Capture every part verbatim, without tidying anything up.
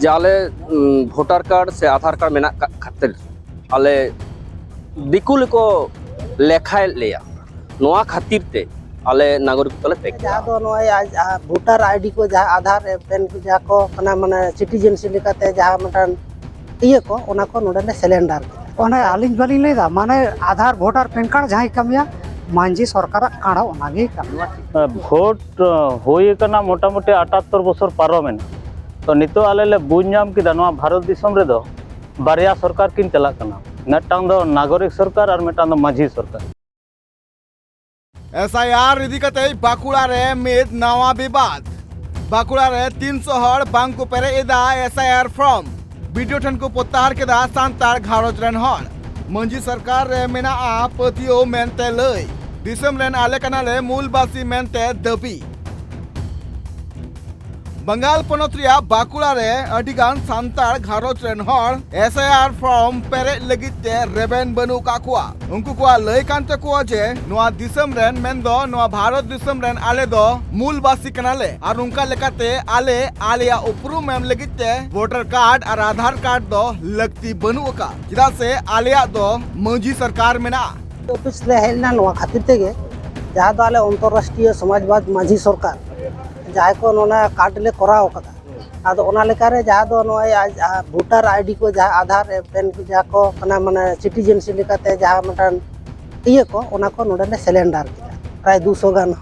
ᱡᱮ ᱟᱞᱮ voter card ᱥᱮ ᱟᱫᱷᱟᱨ ᱠᱟᱨᱰ ᱢᱮᱱᱟᱜ ᱠᱟᱜ ᱠᱷᱟᱹᱛᱤᱨ ᱟᱞᱮ ᱫᱤᱠᱩ ᱞᱮᱠᱚ ᱞᱮᱠᱷᱟᱭᱮᱫ ᱞᱮᱭᱟ᱾ ᱱᱚᱣᱟ ᱠᱷᱟᱹᱛᱤᱨ ᱛᱮ ᱟᱞᱮ ᱱᱟᱜᱚᱨᱤᱠ ᱛᱚᱞᱮ ᱯᱮᱠ ᱡᱟᱦᱟᱸ ᱫᱚ ᱱᱚᱜᱼᱚᱭ ᱟᱡ, ᱟᱡ ᱵᱷᱳᱴᱟᱨ ᱟᱭᱰᱤ ᱠᱚ, ᱡᱟᱦᱟᱸ ᱟᱫᱷᱟᱨ ᱮ ᱯᱮᱱ ᱠᱚ, ᱡᱟᱦᱟᱸ ᱠᱚ ᱠᱟᱱᱟ, ᱢᱟᱱᱮ ᱥᱤᱴᱤᱡᱮᱱᱥᱤᱯ ᱞᱮᱠᱟᱛᱮ ᱡᱟᱦᱟᱸ ᱢᱤᱫᱴᱟᱝ ᱤᱭᱟᱹ ᱠᱚ, ᱚᱱᱟ ᱠᱚ ᱱᱚᱰᱮ ᱞᱮ ᱥᱮᱞᱮᱱᱰᱟᱨ ᱠᱮᱫᱟ᱾ ᱚᱱᱮ ᱟᱹᱞᱤᱧ ᱵᱟᱹᱞᱤᱧ ᱞᱟᱹᱭᱫᱟ, ᱢᱟᱱᱮ ᱟᱫᱷᱟᱨ, ᱵᱷᱳᱴᱟᱨ, ᱯᱮᱱ ᱠᱟᱨᱰ ᱡᱟᱦᱟᱸᱭ ᱠᱟᱹᱢᱤᱭᱟ, ᱢᱟᱹᱡᱷᱤ ᱥᱚᱨᱠᱟᱨᱟᱜ ᱠᱟᱬᱟ ᱚᱱᱟᱜᱮᱭ ᱠᱟᱹᱢᱤᱭᱟ᱾ ᱵᱷᱳᱴ ᱦᱩᱭ ᱟᱠᱟᱱᱟ, ᱢᱚᱴᱟᱢᱩᱴᱤ ᱟᱴᱟᱛᱛᱚᱨ ᱵᱚᱪᱷᱚᱨ ᱯᱟᱨᱚᱢᱮᱱᱟ᱾ ᱛᱚ ᱱᱤᱛᱚᱜ ᱟᱞᱮ ᱞᱮ ᱵᱩᱡᱽ ᱧᱟᱢ ᱠᱮᱫᱟ, ᱱᱚᱣᱟ ᱵᱷᱟᱨᱚᱛ ᱫᱤᱥᱚᱢ ᱨᱮᱫᱚ ᱵᱟᱨᱭᱟ ᱥᱚᱨᱠᱟᱨ ᱠᱤᱱ ᱪᱟᱞᱟᱜ ᱠᱟᱱᱟ, ᱢᱤᱫᱴᱟᱝ ᱫᱚ ᱱᱟᱜᱚᱨᱤᱠ ᱥᱚᱨᱠᱟᱨ ᱟᱨ ᱢᱤᱫᱴᱟᱝ ᱫᱚ ᱢᱟᱹᱡᱷᱤ ᱥᱚᱨᱠᱟᱨ᱾ ᱮᱥ ᱟᱭ ᱟᱨ ᱤᱫᱤ ᱠᱟᱛᱮ ᱵᱟᱸᱠᱩᱲᱟ ᱨᱮ ᱢᱤᱫ ᱱᱟᱣᱟ ᱵᱤᱵᱟᱫ᱾ ᱵᱟᱸᱠᱩᱲᱟ ᱨᱮ ᱛᱤᱱᱥᱚ ᱦᱚᱲ ᱵᱟᱝ ᱠᱚ ᱯᱮᱨᱮᱡ ᱮᱫᱟ S I R form. B D O ᱴᱷᱮᱱ ᱠᱚ ᱯᱨᱚᱛᱛᱟᱦᱟᱨ ᱠᱮᱫᱟ ᱥᱟᱱᱛᱟᱲ ᱜᱷᱟᱨᱚᱸᱡᱽ ᱨᱮᱱ ᱦᱚᱲ᱾ ᱢᱟᱹᱡᱷᱤ ᱥᱚᱨᱠᱟᱨ ᱨᱮ ᱢᱮᱱᱟᱜᱼᱟ ᱯᱟᱹᱛᱭᱟᱹᱣ ᱢᱮᱱᱛᱮ ᱞᱟᱹᱭ, ᱫᱤᱥᱚᱢ ᱨᱮᱱ ᱟᱞᱮ ᱠᱟᱱᱟᱞᱮ ᱢᱩᱞᱵᱟᱥᱤ ᱢᱮᱱᱛᱮ ᱫᱟᱹᱵᱤ᱾ ᱵᱟᱝᱜᱟᱞ ᱯᱚᱱᱚᱛ ᱨᱮᱭᱟᱜ ᱵᱟᱸᱠᱩᱲᱟ ᱨᱮ ᱟᱹᱰᱤ ᱜᱟᱱ ᱥᱟᱱᱛᱟᱲ ᱜᱷᱟᱨᱚᱸᱡᱽ ᱨᱮᱱ ᱦᱚᱲ ᱮᱥ ᱟᱭ ᱟᱨ ᱯᱷᱚᱨᱢ ᱯᱮᱨᱮᱡ ᱞᱟᱹᱜᱤᱫ ᱛᱮ ᱨᱮᱵᱮᱱ ᱵᱟᱹᱱᱩᱜ ᱟᱠᱟᱫ ᱠᱚᱣᱟ᱾ ᱩᱱᱠᱩ ᱠᱚᱣᱟᱜ ᱞᱟᱹᱭ ᱠᱟᱱ ᱛᱟᱠᱚᱣᱟ ᱡᱮ ᱱᱚᱣᱟ ᱫᱤᱥᱚᱢ ᱨᱮᱱ, ᱢᱮᱱᱫᱚ ᱱᱚᱣᱟ ᱵᱷᱟᱨᱚᱛ ᱫᱤᱥᱚᱢ ᱨᱮᱱ ᱟᱞᱮ ᱫᱚ ᱢᱩᱞᱵᱟᱥᱤ ᱠᱟᱱᱟᱞᱮ ᱟᱨ ᱚᱱᱠᱟ ᱞᱮᱠᱟᱛᱮ ᱟᱞᱮ ᱟᱞᱮᱭᱟᱜ ᱩᱯᱨᱩᱢ ᱮᱢ ᱞᱟᱹᱜᱤᱫ ᱛᱮ ᱵᱷᱳᱴᱟᱨ ᱠᱟᱨᱰ ᱟᱨ ᱟᱫᱷᱟᱨ ᱠᱟᱨᱰ ᱫᱚ ᱞᱟᱹᱠᱛᱤ ᱵᱟᱹᱱᱩᱜ ᱟᱠᱟᱫ, ᱪᱮᱫᱟᱜ ᱥᱮ ᱟᱞᱮᱭᱟᱜ ᱫᱚ ᱢᱟᱹᱡᱷᱤ ᱥᱚᱨᱠᱟᱨ ᱢᱮᱱᱟᱜᱼᱟ᱾ ᱚᱯᱷᱤᱥ ᱞᱮ ᱦᱮᱡ ᱞᱮᱱᱟ ᱱᱚᱣᱟ ᱠᱷᱟᱹᱛᱤᱨ ᱛᱮᱜᱮ, ᱡᱟᱦᱟᱸ ᱫᱚ ᱟᱞᱮ ᱚᱱᱛᱚᱨᱨᱟᱥᱴᱨᱤᱭᱚ ᱥᱚᱢᱟᱡᱽᱵᱟᱫᱽ ᱢᱟᱹᱡᱷᱤ ᱥᱚᱨᱠᱟᱨ ᱡᱟᱦᱟᱸᱭ ᱠᱚ ᱱᱚᱰᱮ ᱠᱟᱨᱰ ᱞᱮ ᱠᱚᱨᱟᱣ ᱠᱟᱫᱟ, ᱟᱫᱚ ᱚᱱᱟ ᱞᱮᱠᱟᱨᱮ ᱡᱟᱦᱟᱸ ᱫᱚ ᱱᱚᱜᱼᱚᱭ ᱟᱡ, ᱟᱡ ᱵᱷᱳᱴᱟᱨ ᱟᱭᱰᱤ ᱠᱚ, ᱡᱟᱦᱟᱸ ᱟᱫᱷᱟᱨ ᱮ ᱯᱮᱱ ᱠᱚ, ᱡᱟᱦᱟᱸ ᱠᱚ ᱠᱟᱱᱟ, ᱢᱟᱱᱮ ᱥᱤᱴᱤᱡᱮᱱᱥᱤᱯ ᱞᱮᱠᱟᱛᱮ ᱡᱟᱦᱟᱸ ᱢᱤᱫᱴᱟᱝ ᱤᱭᱟᱹ ᱠᱚ, ᱚᱱᱟ ᱠᱚ ᱱᱚᱰᱮ ᱞᱮ ᱥᱮᱞᱮᱱᱰᱟᱨ ᱠᱮᱫᱟ, ᱯᱨᱟᱭ ᱫᱩᱥᱚ ᱜᱟᱱ,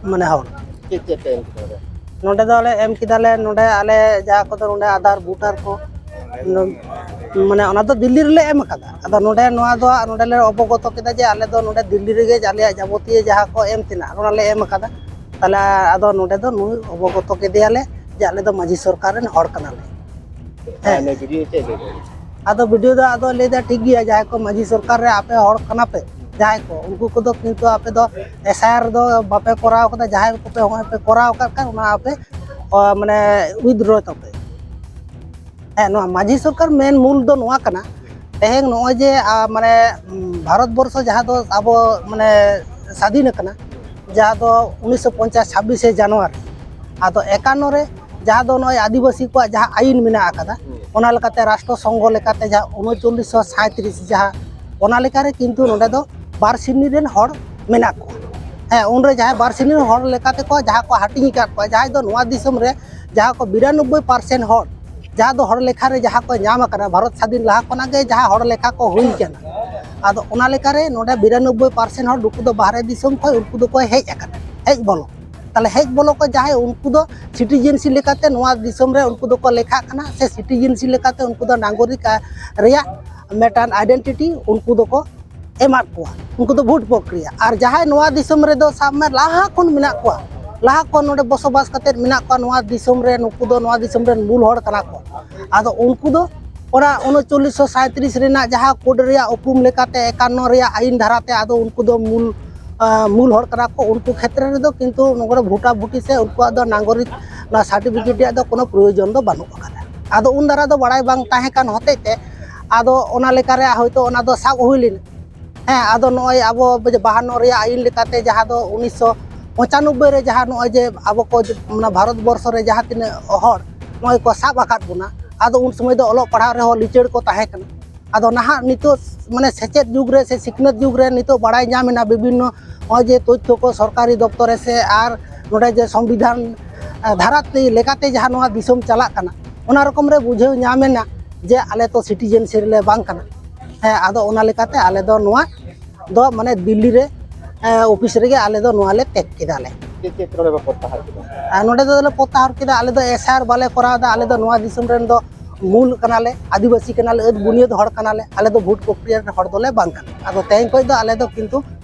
ᱢᱟᱱᱮ ᱦᱚᱲ᱾ ᱪᱮᱫ ᱪᱮᱫ ᱯᱮ ᱮᱢ ᱠᱮᱫᱟ ᱚᱸᱰᱮ? ᱱᱚᱰᱮ ᱫᱚ ᱟᱞᱮ ᱮᱢ ᱠᱮᱫᱟᱞᱮ, ᱱᱚᱰᱮ ᱟᱞᱮ ᱡᱟᱦᱟᱸ ᱠᱚᱫᱚ ᱱᱚᱰᱮ ᱟᱫᱷᱟᱨ ᱵᱷᱳᱴᱟᱨ ᱠᱚ, ᱢᱟᱱᱮ ᱚᱱᱟ ᱫᱚ ᱫᱤᱞᱞᱤ ᱨᱮᱞᱮ ᱮᱢ ᱠᱟᱫᱟ᱾ ᱟᱫᱚ ᱱᱚᱰᱮ ᱱᱚᱣᱟ ᱫᱚ ᱱᱚᱰᱮ ᱞᱮ ᱚᱵᱚᱜᱚᱛᱚ ᱠᱮᱫᱟ ᱡᱮ ᱟᱞᱮ ᱫᱚ ᱱᱚᱰᱮ ᱫᱤᱞᱞᱤ ᱨᱮᱜᱮ ᱟᱞᱮᱭᱟᱜ ᱡᱟᱵᱚᱛᱤᱭᱚ ᱡᱟᱦᱟᱸ ᱠᱚ ᱮᱢ ᱛᱮᱱᱟᱜ, ᱚᱱᱟ ᱞᱮ ᱮᱢ ᱠᱟᱫᱟ᱾ ᱛᱟᱦᱞᱮ ᱟᱫᱚ ᱱᱚᱰᱮ ᱫᱚ ᱱᱩᱭ ᱚᱵᱚᱜᱚᱛᱚ ᱠᱮᱫᱮᱭᱟᱞᱮ ᱡᱮ ᱟᱞᱮ ᱫᱚ ᱢᱟᱹᱡᱷᱤ ᱥᱚᱨᱠᱟᱨ ᱨᱮᱱ ᱦᱚᱲ ᱠᱟᱱᱟᱞᱮ᱾ ᱦᱮᱸ᱾ ᱟᱨ ᱱᱩᱭ ᱵᱤ ᱰᱤ ᱳ ᱪᱮᱫ ᱞᱟᱹᱭ ᱠᱮᱫᱟ? ᱟᱫᱚ ᱵᱤ ᱰᱤ ᱳ ᱫᱚ ᱟᱫᱚ ᱞᱟᱹᱭᱫᱟ, ᱴᱷᱤᱠ ᱜᱮᱭᱟ, ᱡᱟᱦᱟᱸᱭ ᱠᱚ ᱢᱟᱹᱡᱷᱤ ᱥᱚᱨᱠᱟᱨ ᱨᱮ ᱟᱯᱮ ᱦᱚᱲ ᱠᱟᱱᱟ ᱯᱮ, ᱡᱟᱦᱟᱸᱭ ᱠᱚ, ᱩᱱᱠᱩ ᱠᱚᱫᱚ ᱠᱤᱱᱛᱩ ᱟᱯᱮ ᱫᱚ ᱮᱥ ᱟᱭ ᱟᱨ ᱫᱚ ᱵᱟᱯᱮ ᱠᱚᱨᱟᱣ ᱠᱟᱫᱟ, ᱡᱟᱦᱟᱸᱭ ᱠᱚᱯᱮ ᱦᱚᱸᱜᱼᱚᱭ ᱯᱮ ᱠᱚᱨᱟᱣ ᱠᱟᱫ ᱠᱷᱟᱱ, ᱚᱱᱟ ᱟᱯᱮ, ᱚ, ᱢᱟᱱᱮ, ᱩᱭᱤᱛᱷᱰᱨᱚᱭ ᱛᱟᱯᱮ᱾ ᱦᱮᱸ, ᱱᱚᱣᱟ ᱢᱟᱹᱡᱷᱤ ᱥᱚᱨᱠᱟᱨ ᱢᱮᱱ ᱢᱩᱞ ᱫᱚ ᱱᱚᱣᱟ ᱠᱟᱱᱟ, ᱛᱮᱦᱮᱧ ᱱᱚᱜᱼᱚᱭ ᱡᱮ, ᱟ, ᱢᱟᱱᱮ, ᱩᱢ, ᱵᱷᱟᱨᱚᱛ ᱵᱚᱨᱥᱚ ᱡᱟᱦᱟᱸ ᱫᱚ ᱟᱵᱚ, ᱢᱟᱱᱮ, ᱥᱟᱫᱷᱤᱱ ᱟᱠᱟᱱᱟ, ᱡᱟᱦᱟᱸ ᱫᱚ ᱩᱱᱤᱥᱥᱚ ᱯᱚᱧᱪᱟᱥ ᱪᱷᱟᱵᱵᱤᱥᱮ ᱡᱟᱱᱩᱣᱟᱨᱤ, ᱟᱫᱚ ᱮᱠᱟᱱᱱᱚ ᱨᱮ ᱡᱟᱦᱟᱸ ᱫᱚ ᱱᱚᱜᱼᱚᱭ ᱟᱹᱫᱤᱵᱟᱹᱥᱤ ᱠᱚᱣᱟᱜ ᱡᱟᱦᱟᱸ ᱟᱹᱭᱤᱱ ᱢᱮᱱᱟᱜ ᱟᱠᱟᱫᱟ, ᱦᱩᱸ᱾ ᱚᱱᱟ ᱞᱮᱠᱟᱛᱮ ᱨᱟᱥᱴᱨᱚ ᱥᱚᱝᱜᱷᱚ ᱞᱮᱠᱟᱛᱮ ᱡᱟᱦᱟᱸ ᱩᱱᱩᱪᱚᱞᱞᱤᱥ ᱥᱟᱭᱛᱨᱤᱥ, ᱡᱟᱦᱟᱸ ᱚᱱᱟ ᱞᱮᱠᱟᱨᱮ ᱠᱤᱱᱛᱩ ᱱᱚᱰᱮ ᱫᱚ ᱵᱟᱨ ᱥᱨᱮᱱᱤ ᱨᱮᱱ ᱦᱚᱲ ᱢᱮᱱᱟᱜ ᱠᱚᱣᱟ᱾ ᱦᱮᱸ, ᱩᱱᱨᱮ ᱡᱟᱦᱟᱸᱭ ᱵᱟᱨ ᱥᱨᱮᱱᱤ ᱨᱮᱱ ᱦᱚᱲ ᱞᱮᱠᱟᱛᱮ ᱠᱚ ᱡᱟᱦᱟᱸ ᱠᱚ ᱦᱟᱹᱴᱤᱧ ᱟᱠᱟᱫ ᱠᱚᱣᱟ, ᱡᱟᱦᱟᱸᱭ ᱫᱚ ᱱᱚᱣᱟ ᱫᱤᱥᱚᱢ ᱨᱮ ᱡᱟᱦᱟᱸ ᱠᱚ ᱵᱤᱨᱟᱱᱚᱵᱵᱳᱭ ᱯᱟᱨᱥᱮᱱᱴ ᱦᱚᱲ ᱡᱟᱦᱟᱸ ᱫᱚ ᱦᱚᱲ ᱞᱮᱠᱷᱟ ᱨᱮ ᱡᱟᱦᱟᱸ ᱠᱚ ᱧᱟᱢ ᱟᱠᱟᱱᱟ, ᱵᱷᱟᱨᱚᱛ ᱥᱟᱫᱷᱤᱱ ᱞᱟᱦᱟ ᱠᱷᱚᱱᱟᱜ ᱜᱮ ᱡᱟᱦᱟᱸ ᱦᱚᱲ ᱞᱮᱠᱷᱟ ᱠᱚ ᱦᱩᱭ ᱠᱟᱱᱟ᱾ ᱟᱫᱚ ᱚᱱᱟ ᱞᱮᱠᱟᱨᱮ ᱱᱚᱰᱮ ᱵᱤᱨᱟᱱᱚᱵᱵᱳᱭ ᱯᱟᱨᱥᱮᱱᱴ ᱦᱚᱲ ᱱᱩᱠᱩ ᱫᱚ ᱵᱟᱦᱨᱮ ᱫᱤᱥᱚᱢ ᱠᱷᱚᱱ ᱩᱱᱠᱩ ᱫᱚᱠᱚ ᱦᱮᱡ ᱟᱠᱟᱱᱟ, ᱦᱮᱡ ᱵᱚᱞᱚ᱾ ᱛᱟᱦᱞᱮ ᱦᱮᱡ ᱵᱚᱞᱚ ᱠᱚ ᱡᱟᱦᱟᱸᱭ, ᱩᱱᱠᱩ ᱫᱚ ᱥᱤᱴᱤᱡᱮᱱᱥᱤ ᱞᱮᱠᱟᱛᱮ ᱱᱚᱣᱟ ᱫᱤᱥᱚᱢ ᱨᱮ ᱩᱱᱠᱩ ᱫᱚᱠᱚ ᱞᱮᱠᱷᱟᱜ ᱠᱟᱱᱟ, ᱥᱮ ᱥᱤᱴᱤᱡᱮᱱᱥᱤ ᱞᱮᱠᱟᱛᱮ ᱩᱱᱠᱩ ᱫᱚ ᱱᱟᱜᱚᱨᱤᱠ ᱨᱮᱭᱟᱜ ᱢᱤᱫᱴᱟᱝ ᱟᱭᱰᱮᱱᱴᱤᱴᱤ ᱩᱱᱠᱩ ᱫᱚᱠᱚ ᱮᱢᱟᱫ ᱠᱚᱣᱟ, ᱩᱱᱠᱩ ᱫᱚ ᱵᱷᱳᱴ ᱯᱨᱚᱠᱨᱤᱭᱟ᱾ ᱟᱨ ᱡᱟᱦᱟᱸᱭ ᱱᱚᱣᱟ ᱫᱤᱥᱚᱢ ᱨᱮᱫᱚ ᱥᱟᱵ ᱢᱮ ᱞᱟᱦᱟ ᱠᱷᱚᱱ ᱢᱮᱱᱟᱜ ᱠᱚᱣᱟ, ᱞᱟᱦᱟ ᱠᱷᱚᱱ ᱱᱚᱰᱮ ᱵᱚᱥᱚᱵᱟᱥ ᱠᱟᱛᱮᱫ ᱢᱮᱱᱟᱜ ᱠᱚᱣᱟ ᱱᱚᱣᱟ ᱫᱤᱥᱚᱢ ᱨᱮ, ᱱᱩᱠᱩ ᱫᱚ ᱱᱚᱣᱟ ᱫᱤᱥᱚᱢ ᱨᱮᱱ ᱢᱩᱞ ᱦᱚᱲ ᱠᱟᱱᱟ ᱠᱚ᱾ ᱟᱫᱚ ᱩᱱᱠᱩ ᱫᱚ ᱚᱱᱟ ᱩᱱᱩᱪᱚᱞᱞᱤᱥ ᱥᱟᱭᱛᱨᱤᱥ ᱨᱮᱱᱟᱜ ᱡᱟᱦᱟᱸ ᱠᱳᱰ ᱨᱮᱭᱟᱜ ᱩᱯᱨᱩᱢ ᱞᱮᱠᱟᱛᱮ ᱮᱠᱟᱱᱱᱚ ᱨᱮᱭᱟᱜ ᱟᱹᱭᱤᱱ ᱫᱷᱟᱨᱟᱛᱮ ᱟᱫᱚ ᱩᱱᱠᱩ ᱫᱚ ᱢᱩᱞ, ᱟᱸ, ᱢᱩᱞ ᱦᱚᱲ ᱠᱟᱱᱟ ᱠᱚ᱾ ᱩᱱᱠᱩ ᱠᱷᱮᱛᱨᱮ ᱨᱮᱫᱚ ᱠᱤᱱᱛᱩ ᱱᱚᱰᱮ ᱵᱷᱳᱴᱟᱵᱷᱩᱴᱤ ᱥᱮ ᱩᱱᱠᱩᱣᱟᱜ ᱫᱚ ᱱᱟᱜᱚᱨᱤᱠ, ᱚᱱᱟ ᱥᱟᱨᱴᱤᱯᱷᱤᱠᱮᱴ ᱨᱮᱭᱟᱜ ᱫᱚ ᱠᱳᱱᱳ ᱯᱨᱚᱭᱳᱡᱚᱱ ᱫᱚ ᱵᱟᱹᱱᱩᱜ ᱟᱠᱟᱫᱟ᱾ ᱟᱫᱚ ᱩᱱ ᱫᱟᱨᱟ ᱫᱚ ᱵᱟᱲᱟᱭ ᱵᱟᱝ ᱛᱟᱦᱮᱸ ᱠᱟᱱ ᱦᱚᱛᱮᱡ ᱛᱮ ᱟᱫᱚ ᱚᱱᱟ ᱞᱮᱠᱟᱨᱮ ᱦᱚᱭᱛᱳ ᱚᱱᱟ ᱫᱚ ᱥᱟᱵ ᱦᱩᱭ ᱞᱮᱱᱟ᱾ ᱦᱮᱸ, ᱟᱫᱚ ᱱᱚᱜᱼᱚᱭ ᱟᱵᱚ ᱵᱟᱦᱟᱱᱱᱚ ᱨᱮᱭᱟᱜ ᱟᱹᱭᱤᱱ ᱞᱮᱠᱟᱛᱮ ᱡᱟᱦᱟᱸ ᱫᱚ ᱩᱱᱤᱥᱥᱚ ᱯᱚᱸᱪᱟᱱᱚᱵᱵᱳᱭ ᱨᱮ ᱡᱟᱦᱟᱸ ᱱᱚᱜᱼᱚᱭ ᱡᱮ ᱟᱵᱚ ᱠᱚ ᱡᱮ ᱚᱱᱟ ᱵᱷᱟᱨᱚᱛ ᱵᱚᱨᱥᱚ ᱨᱮ ᱡᱟᱦᱟᱸ ᱛᱤᱱᱟᱹᱜ ᱦᱚᱲ ᱱᱚᱜᱼᱚᱭ ᱠᱚ ᱥᱟᱵ ᱟᱠᱟᱫ ᱵᱚᱱᱟ, ᱟᱫᱚ ᱩᱱ ᱥᱚᱢᱚᱭ ᱫᱚ ᱚᱞᱚᱜ ᱯᱟᱲᱦᱟᱣ ᱨᱮᱦᱚᱸ ᱞᱤᱪᱟᱹᱲ ᱠᱚ ᱛᱟᱦᱮᱸ ᱠᱟᱱᱟ᱾ ᱟᱫᱚ ᱱᱟᱦᱟᱜ ᱱᱤᱛᱚᱜ ᱢᱟᱱᱮ ᱥᱮᱪᱮᱫ ᱡᱩᱜᱽ ᱨᱮ ᱥᱮ ᱥᱤᱠᱷᱱᱟᱹᱛ ᱡᱩᱜᱽ ᱨᱮ ᱱᱤᱛᱚᱜ ᱵᱟᱲᱟᱭ ᱧᱟᱢ ᱮᱱᱟ ᱵᱤᱵᱷᱤᱱᱱᱚ ᱱᱚᱜᱼᱚᱭ ᱡᱮ ᱛᱚᱛᱛᱷᱚ ᱠᱚ ᱥᱚᱨᱠᱟᱨᱤ ᱫᱚᱯᱛᱚᱨ ᱨᱮ ᱥᱮ ᱟᱨ ᱱᱚᱰᱮ ᱡᱮ ᱥᱚᱝᱵᱤᱫᱷᱟᱱ, ᱟᱸ, ᱫᱷᱟᱨᱟ ᱛᱮ ᱞᱮᱠᱟᱛᱮ ᱡᱟᱦᱟᱸ ᱱᱚᱣᱟ ᱫᱤᱥᱚᱢ ᱪᱟᱞᱟᱜ ᱠᱟᱱᱟ, ᱚᱱᱟ ᱨᱚᱠᱚᱢ ᱨᱮ ᱵᱩᱡᱷᱟᱹᱣ ᱧᱟᱢ ᱮᱱᱟ ᱡᱮ ᱟᱞᱮ ᱛᱚ ᱥᱤᱴᱤᱡᱮᱱᱥᱤᱯ ᱨᱮᱞᱮ ᱵᱟᱝ ᱠᱟᱱᱟ᱾ ᱦᱮᱸ, ᱟᱫᱚ ᱚᱱᱟ ᱞᱮᱠᱟᱛᱮ ᱟᱞᱮ ᱫᱚ ᱱᱚᱣᱟ ᱫᱚ ᱢᱟᱱᱮ ᱫᱤᱞᱞᱤ ᱨᱮ, ᱮᱸ, ᱚᱯᱷᱤᱥ ᱨᱮᱜᱮ ᱟᱞᱮ ᱫᱚ ᱱᱚᱣᱟ ᱞᱮ ᱛᱮᱜ ᱠᱮᱫᱟ ᱞᱮ᱾ ᱪᱮᱫ ᱪᱮᱫ ᱠᱚᱨᱮ ᱯᱮ ᱯᱨᱚᱛᱛᱟᱦᱟᱨ ᱠᱮᱫᱟ? ᱟᱨ ᱱᱚᱰᱮ ᱫᱚᱞᱮ ᱯᱨᱚᱛᱛᱟᱦᱟᱨ ᱠᱮᱫᱟ, ᱟᱞᱮ ᱫᱚ ᱮᱥ ᱟᱭ ᱟᱨ ᱵᱟᱞᱮ ᱠᱚᱨᱟᱣ ᱮᱫᱟ, ᱟᱞᱮ ᱫᱚ ᱱᱚᱣᱟ ᱫᱤᱥᱚᱢ ᱨᱮᱱ ᱫᱚ ᱢᱩᱞ ᱠᱟᱱᱟᱞᱮ, ᱟᱹᱫᱤᱵᱟᱹᱥᱤ ᱠᱟᱱᱟᱞᱮ, ᱟᱹᱫ ᱵᱩᱱᱤᱭᱟᱹᱫ ᱦᱚᱲ ᱠᱟᱱᱟᱞᱮ, ᱟᱞᱮ ᱫᱚ ᱵᱷᱳᱴ ᱯᱨᱚᱠᱨᱤᱭᱟ ᱨᱮᱱ ᱦᱚᱲ ᱫᱚᱞᱮ ᱵᱟᱝ ᱠᱟᱱᱟ᱾ ᱟᱫᱚ ᱛᱮᱦᱮᱧ ᱠᱷᱚᱱ ᱫᱚ ᱟᱞᱮ ᱫᱚ ᱠᱤᱱᱛᱩ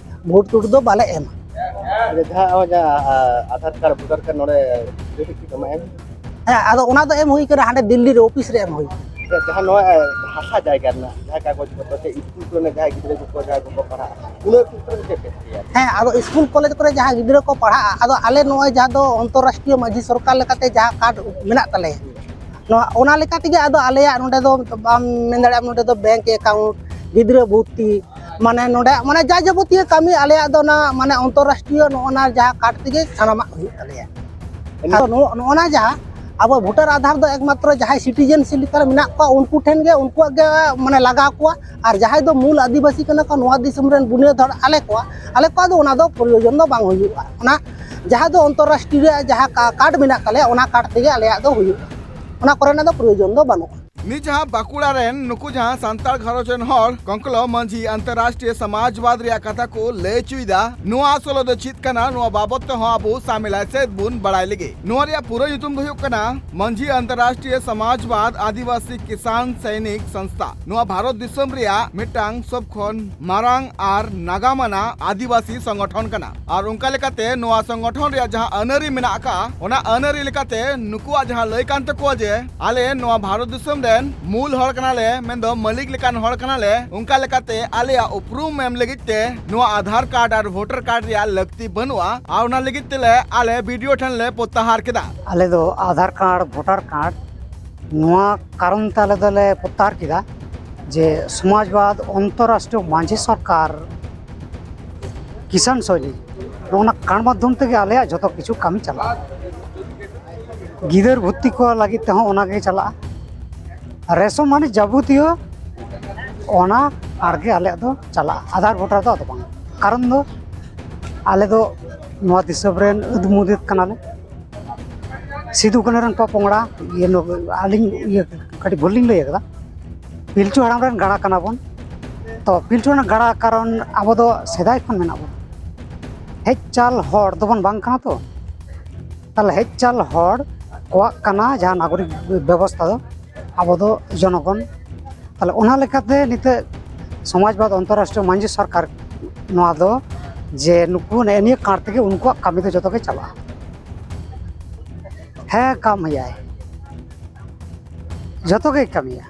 ᱵᱷᱳᱴ ᱴᱩᱴ ᱫᱚ ᱵᱟᱞᱮ ᱮᱢᱟ᱾ ᱟᱪᱪᱷᱟ, ᱡᱟᱦᱟᱸ ᱱᱚᱜᱼᱚᱭ ᱡᱟᱦᱟᱸ, ᱟ, ᱟᱫᱷᱟᱨ ᱠᱟᱨᱰ, ᱵᱷᱳᱴᱟᱨ ᱠᱟᱨᱰ ᱱᱚᱰᱮ ᱡᱚᱢᱟ ᱮᱢ? ᱦᱮᱸ, ᱟᱫᱚ ᱚᱱᱟ ᱫᱚ ᱮᱢ ᱦᱩᱭ ᱠᱟᱱᱟ, ᱦᱟᱸᱰᱮ ᱫᱤᱞᱞᱤ ᱨᱮ ᱚᱯᱷᱤᱥ ᱨᱮ ᱮᱢ ᱦᱩᱭ ᱠᱟᱱᱟ᱾ ᱟᱪᱪᱷᱟ, ᱡᱟᱦᱟᱸ ᱱᱚᱣᱟ, ᱟ, ᱦᱟᱥᱟ ᱡᱟᱭᱜᱟ ᱨᱮᱱᱟᱜ ᱡᱟᱦᱟᱸ ᱠᱟᱜᱚᱡᱽ ᱯᱚᱛᱨᱚ ᱥᱮ ᱤᱥᱠᱩᱞ ᱠᱚᱨᱮᱱᱟᱜ ᱡᱟᱦᱟᱸᱭ ᱜᱤᱫᱽᱨᱟᱹ ᱠᱚᱠᱚ, ᱡᱟᱦᱟᱸᱭ ᱠᱚᱠᱚ ᱯᱟᱲᱦᱟᱜᱼᱟ, ᱩᱱᱟᱹᱜ ᱠᱷᱮᱛᱨᱮ ᱨᱮ ᱪᱮᱫ ᱯᱮ ᱪᱤᱠᱟᱹᱭᱟ? ᱦᱮᱸ, ᱟᱫᱚ ᱤᱥᱠᱩᱞ ᱠᱚᱞᱮᱡᱽ ᱠᱚᱨᱮ ᱡᱟᱦᱟᱸ ᱜᱤᱫᱽᱨᱟᱹ ᱠᱚ ᱯᱟᱲᱦᱟᱜᱼᱟ, ᱟᱫᱚ ᱟᱞᱮ ᱱᱚᱜᱼᱚᱭ ᱡᱟᱦᱟᱸ ᱫᱚ ᱚᱱᱛᱚᱨᱨᱟᱥᱴᱨᱤᱭᱚ ᱢᱟᱹᱡᱷᱤ ᱥᱚᱨᱠᱟᱨ ᱞᱮᱠᱟᱛᱮ ᱡᱟᱦᱟᱸ ᱠᱟᱨᱰ ᱢᱮᱱᱟᱜ ᱛᱟᱞᱮᱭᱟ, ᱱᱚᱣᱟ, ᱚᱱᱟ ᱞᱮᱠᱟ ᱛᱮᱜᱮ ᱟᱫᱚ ᱟᱞᱮᱭᱟᱜ ᱱᱚᱰᱮ ᱫᱚ ᱟᱢ ᱢᱮᱱ ᱫᱟᱲᱮᱭᱟᱜᱼᱟᱢ, ᱱᱚᱰᱮ ᱫᱚ ᱵᱮᱝᱠ ᱮᱠᱟᱣᱩᱱᱴ, ᱜᱤᱫᱽᱨᱟᱹ ᱵᱷᱚᱨᱛᱤ, ᱢᱟᱱᱮ ᱱᱚᱰᱮ ᱢᱟᱱᱮ ᱡᱟ ᱡᱟᱵᱚᱛᱤᱭᱚ ᱠᱟᱹᱢᱤ ᱟᱞᱮᱭᱟᱜ ᱫᱚ ᱚᱱᱟ ᱢᱟᱱᱮ ᱚᱱᱛᱚᱨᱨᱟᱥᱴᱨᱤᱭᱚ ᱱᱚᱜᱼᱚ ᱱᱟ ᱡᱟᱦᱟᱸ ᱠᱟᱨᱰ ᱛᱮᱜᱮ ᱥᱟᱱᱟᱢᱟᱜ ᱦᱩᱭᱩᱜ ᱛᱟᱞᱮᱭᱟ᱾ ᱮᱢᱱᱤ ᱟᱫᱚ ᱱᱚᱜᱼᱚ, ᱱᱚᱜᱼᱚ ᱱᱟ ᱡᱟᱦᱟᱸ ᱟᱵᱚ ᱵᱷᱳᱴᱟᱨ ᱟᱫᱷᱟᱨ ᱫᱚ ᱮᱠᱢᱟᱛᱨᱚ ᱡᱟᱦᱟᱸᱭ ᱥᱤᱴᱤᱡᱮᱱ ᱥᱤᱯ ᱞᱮᱠᱟᱨᱮ ᱢᱮᱱᱟᱜ ᱠᱚᱣᱟ, ᱩᱱᱠᱩ ᱴᱷᱮᱱ ᱜᱮ, ᱩᱱᱠᱩᱣᱟᱜ ᱜᱮ ᱢᱟᱱᱮ ᱞᱟᱜᱟᱣ ᱠᱚᱣᱟ᱾ ᱟᱨ ᱡᱟᱦᱟᱸᱭ ᱫᱚ ᱢᱩᱞ ᱟᱹᱫᱤᱵᱟᱹᱥᱤ ᱠᱟᱱᱟ ᱠᱚ ᱱᱚᱣᱟ ᱫᱤᱥᱚᱢ ᱨᱮᱱ ᱵᱩᱱᱤᱭᱟᱹᱫ ᱦᱚᱲ, ᱟᱞᱮ ᱠᱚᱣᱟᱜ, ᱟᱞᱮ ᱠᱚᱣᱟᱜ ᱫᱚ ᱚᱱᱟ ᱫᱚ ᱯᱨᱚᱭᱳᱡᱚᱱ ᱫᱚ ᱵᱟᱝ ᱦᱩᱭᱩᱜᱼᱟ᱾ ᱚᱱᱟ ᱡᱟᱦᱟᱸ ᱫᱚ ᱚᱱᱛᱚᱨᱨᱟᱥᱴᱨᱤᱭᱚ ᱨᱮᱭᱟᱜ ᱡᱟᱦᱟᱸ ᱠᱟ-, ᱠᱟᱨᱰ ᱢᱮᱱᱟᱜ ᱛᱟᱞᱮᱭᱟ, ᱚᱱᱟ ᱠᱟᱨᱰ ᱛᱮᱜᱮ ᱟᱞᱮᱭᱟᱜ ᱫᱚ ᱦᱩᱭᱩᱜᱼᱟ᱾ ᱚᱱᱟ ᱠᱚᱨᱮᱱᱟᱜ ᱫᱚ ᱯᱨᱚᱭᱳᱡᱚᱱ ᱫᱚ ᱵᱟᱹᱱᱩᱜᱼᱟ᱾ ᱱᱤ ᱡᱟᱦᱟᱸ ᱵᱟᱸᱠᱩᱲᱟ ᱨᱮᱱ ᱱᱩᱠᱩ ᱡᱟᱦᱟᱸ ᱥᱟᱱᱛᱟᱲ ᱜᱷᱟᱨᱚᱸᱡᱽ ᱨᱮᱱ ᱦᱚᱲ ᱠᱚᱝᱠᱞᱚ ᱢᱟᱹᱡᱷᱤ ᱟᱱᱛᱚᱨᱨᱟᱥᱴᱨᱤᱭᱚ ᱥᱚᱢᱟᱡᱽᱵᱟᱫᱽ ᱨᱮᱭᱟᱜ ᱠᱟᱛᱷᱟ ᱠᱚ ᱞᱟᱹᱭ ᱦᱚᱪᱚᱭᱮᱫᱟ, ᱱᱚᱣᱟ ᱟᱥᱚᱞ ᱫᱚ ᱪᱮᱫ ᱠᱟᱱᱟ, ᱱᱚᱣᱟ ᱵᱟᱵᱚᱛ ᱛᱮᱦᱚᱸ ᱟᱵᱚ ᱥᱟᱢᱮᱞᱟᱭ ᱥᱮᱫ ᱵᱚᱱ ᱵᱟᱲᱟᱭ ᱞᱮᱜᱮ᱾ ᱱᱚᱣᱟ ᱨᱮᱭᱟᱜ ᱯᱩᱨᱟᱹ ᱧᱩᱛᱩᱢ ᱫᱚ ᱦᱩᱭᱩᱜ ᱠᱟᱱᱟ ᱢᱟᱹᱡᱷᱤ ᱟᱱᱛᱚᱨᱨᱟᱥᱴᱨᱤᱭᱚ ᱥᱚᱢᱟᱡᱽᱵᱟᱫᱽ ᱟᱹᱫᱤᱵᱟᱹᱥᱤ ᱠᱤᱥᱟᱱ ᱥᱚᱭᱱᱤᱠ ᱥᱚᱝᱥᱛᱷᱟ᱾ ᱱᱚᱣᱟ ᱵᱷᱟᱨᱚᱛ ᱫᱤᱥᱚᱢ ᱨᱮᱭᱟᱜ ᱢᱤᱫᱴᱟᱝ ᱥᱚᱵ ᱠᱷᱚᱱ ᱢᱟᱨᱟᱝ ᱟᱨ ᱱᱟᱜᱟᱢ ᱟᱱᱟᱜ ᱟᱹᱫᱤᱵᱟᱹᱥᱤ ᱥᱚᱝᱜᱚᱴᱷᱚᱱ ᱠᱟᱱᱟ᱾ ᱟᱨ ᱚᱱᱠᱟ ᱞᱮᱠᱟᱛᱮ ᱱᱚᱣᱟ ᱥᱚᱝᱜᱚᱴᱷᱚᱱ ᱨᱮᱭᱟᱜ ᱡᱟᱦᱟᱸ ᱟᱹᱱᱟᱹᱨᱤ ᱢᱮᱱᱟᱜ ᱟᱠᱟᱫᱼᱟ, ᱚᱱᱟ ᱟᱹᱱᱟᱹᱨᱤ ᱞᱮᱠᱟᱛᱮ ᱱᱩᱠᱩᱣᱟᱜ ᱡᱟᱦᱟᱸ ᱞᱟᱹᱭ ᱠᱟᱱ ᱛᱟᱠᱚᱣᱟ ᱡᱮ ᱟᱞᱮ ᱱᱚᱣᱟ ᱵᱷᱟᱨᱚᱛ ᱫᱤᱥᱚᱢ ᱨᱮᱱ ᱢᱩᱞ ᱦᱚᱲ ᱠᱟᱱᱟᱞᱮ, ᱢᱮᱱᱫᱚ ᱢᱟᱹᱞᱤᱠ ᱞᱮᱠᱟᱱ ᱦᱚᱲ ᱠᱟᱱᱟᱞᱮ, ᱚᱱᱠᱟ ᱞᱮᱠᱟᱛᱮ ᱟᱞᱮᱭᱟᱜ ᱩᱯᱨᱩᱢ ᱮᱢ ᱞᱟᱹᱜᱤᱫ ᱛᱮ ᱱᱚᱣᱟ ᱟᱫᱷᱟᱨ ᱠᱟᱨᱰ ᱟᱨ ᱵᱷᱳᱴᱟᱨ ᱠᱟᱨᱰ ᱨᱮᱭᱟᱜ ᱞᱟᱹᱠᱛᱤ ᱵᱟᱹᱱᱩᱜᱼᱟ᱾ ᱟᱨ ᱚᱱᱟ ᱞᱟᱹᱜᱤᱫ ᱛᱮᱞᱮ ᱟᱞᱮ ᱵᱤ ᱰᱤ ᱳ ᱴᱷᱮᱱ ᱞᱮ ᱯᱨᱚᱛᱛᱟᱦᱟᱨ ᱠᱮᱫᱟ᱾ ᱟᱞᱮ ᱫᱚ ᱟᱫᱷᱟᱨ ᱠᱟᱨᱰ, ᱵᱷᱳᱴᱟᱨ ᱠᱟᱨᱰ ᱱᱚᱣᱟ ᱠᱟᱨᱚᱱ ᱛᱮ ᱟᱞᱮ ᱫᱚᱞᱮ ᱯᱨᱚᱛᱛᱟᱦᱟᱨ ᱠᱮᱫᱟ ᱡᱮ ᱥᱚᱢᱟᱡᱽᱵᱟᱫᱽ ᱚᱱᱛᱚᱨᱨᱟᱥᱴᱨᱤᱭᱚ ᱢᱟᱹᱡᱷᱤ ᱥᱚᱨᱠᱟᱨ ᱠᱤᱥᱟᱱ ᱥᱚᱭᱱᱤ, ᱱᱚᱜᱼᱚ ᱱᱟ ᱠᱟᱨᱰ ᱢᱟᱫᱽᱫᱷᱚᱢ ᱛᱮᱜᱮ ᱟᱞᱮᱭᱟᱜ ᱡᱷᱚᱛᱚ ᱠᱤᱪᱷᱩ ᱠᱟᱹᱢᱤ ᱪᱟᱞᱟᱜᱼᱟ᱾ ᱜᱤᱫᱟᱹᱨ ᱵᱷᱚᱨᱛᱤ ᱠᱚ ᱞᱟᱹᱜᱤᱫ ᱛᱮᱦᱚᱸ ᱚᱱᱟᱜᱮ ᱪᱟᱞᱟᱜᱼᱟ᱾ ᱨᱮᱥᱚᱱ ᱢᱟᱱᱮ ᱡᱟᱵᱚᱛᱤᱭᱚ ᱚᱱᱟ ᱠᱟᱨᱰ ᱜᱮ ᱟᱞᱮᱭᱟᱜ ᱫᱚ ᱪᱟᱞᱟᱜᱼᱟ, ᱟᱫᱷᱟᱨ ᱵᱷᱳᱴᱟᱨ ᱫᱚ ᱟᱫᱚ ᱵᱟᱝ᱾ ᱠᱟᱨᱚᱱ ᱫᱚ ᱟᱞᱮ ᱫᱚ ᱱᱚᱣᱟ ᱫᱤᱥᱚᱢ ᱨᱮᱱ ᱟᱹᱫ ᱢᱩᱫᱟᱹᱫ ᱠᱟᱱᱟᱞᱮ, ᱥᱤᱫᱩ ᱠᱟᱹᱱᱦᱩ ᱨᱮᱱ ᱯᱚᱯᱚᱝᱲᱟ᱾ ᱤᱭᱟᱹ, ᱱᱚ-, ᱟᱹᱞᱤᱧ ᱤᱭᱟᱹ ᱠᱟᱹᱴᱤᱡ ᱵᱷᱩᱞ ᱞᱤᱧ ᱞᱟᱹᱭ ᱟᱠᱟᱫᱟ, ᱯᱤᱞᱪᱩ ᱦᱟᱲᱟᱢ ᱨᱮᱱ ᱜᱟᱲᱟ ᱠᱟᱱᱟ ᱵᱚᱱ᱾ ᱛᱚ ᱯᱤᱞᱪᱩ ᱦᱟᱲᱟᱢ ᱜᱟᱲᱟ ᱠᱟᱨᱚᱱ ᱟᱵᱚ ᱫᱚ ᱥᱮᱫᱟᱭ ᱠᱷᱚᱱ ᱢᱮᱱᱟᱜ ᱵᱚᱱᱟ, ᱦᱮᱡ ᱪᱟᱞ ᱦᱚᱲ ᱫᱚᱵᱚᱱ ᱵᱟᱝ ᱠᱟᱱᱟ ᱛᱚ᱾ ᱛᱟᱦᱚᱞᱮ ᱦᱮᱡ ᱪᱟᱞ ᱦᱚᱲ ᱠᱚᱣᱟᱜ ᱠᱟᱱᱟ ᱡᱟᱦᱟᱸ ᱱᱟᱜᱚᱨᱤᱠ ᱵᱮᱵᱚᱥᱛᱷᱟ ᱫᱚ, ᱟᱵᱚ ᱫᱚ ᱡᱚᱱᱚᱜᱚᱱ᱾ ᱛᱟᱦᱚᱞᱮ ᱚᱱᱟ ᱞᱮᱠᱟᱛᱮ ᱱᱤᱛᱚᱜ ᱥᱚᱢᱟᱡᱽᱵᱟᱫᱽ ᱚᱱᱛᱚᱨᱨᱟᱥᱴᱨᱤᱭᱚ ᱢᱟᱹᱡᱷᱤ ᱥᱚᱨᱠᱟᱨ ᱱᱚᱣᱟ ᱫᱚ, ᱡᱮ ᱱᱩᱠᱩ ᱱᱮᱜᱼᱮ ᱱᱤᱭᱟᱹ ᱠᱟᱨᱰ ᱛᱮᱜᱮ ᱩᱱᱠᱩᱣᱟᱜ ᱠᱟᱹᱢᱤ ᱫᱚ ᱡᱚᱛᱚ ᱜᱮ ᱪᱟᱵᱟᱜᱼᱟ᱾ ᱦᱮᱸ, ᱠᱟᱹᱢᱤᱭᱟᱭ, ᱡᱚᱛᱚ ᱜᱮᱭ ᱠᱟᱹᱢᱤᱭᱟ᱾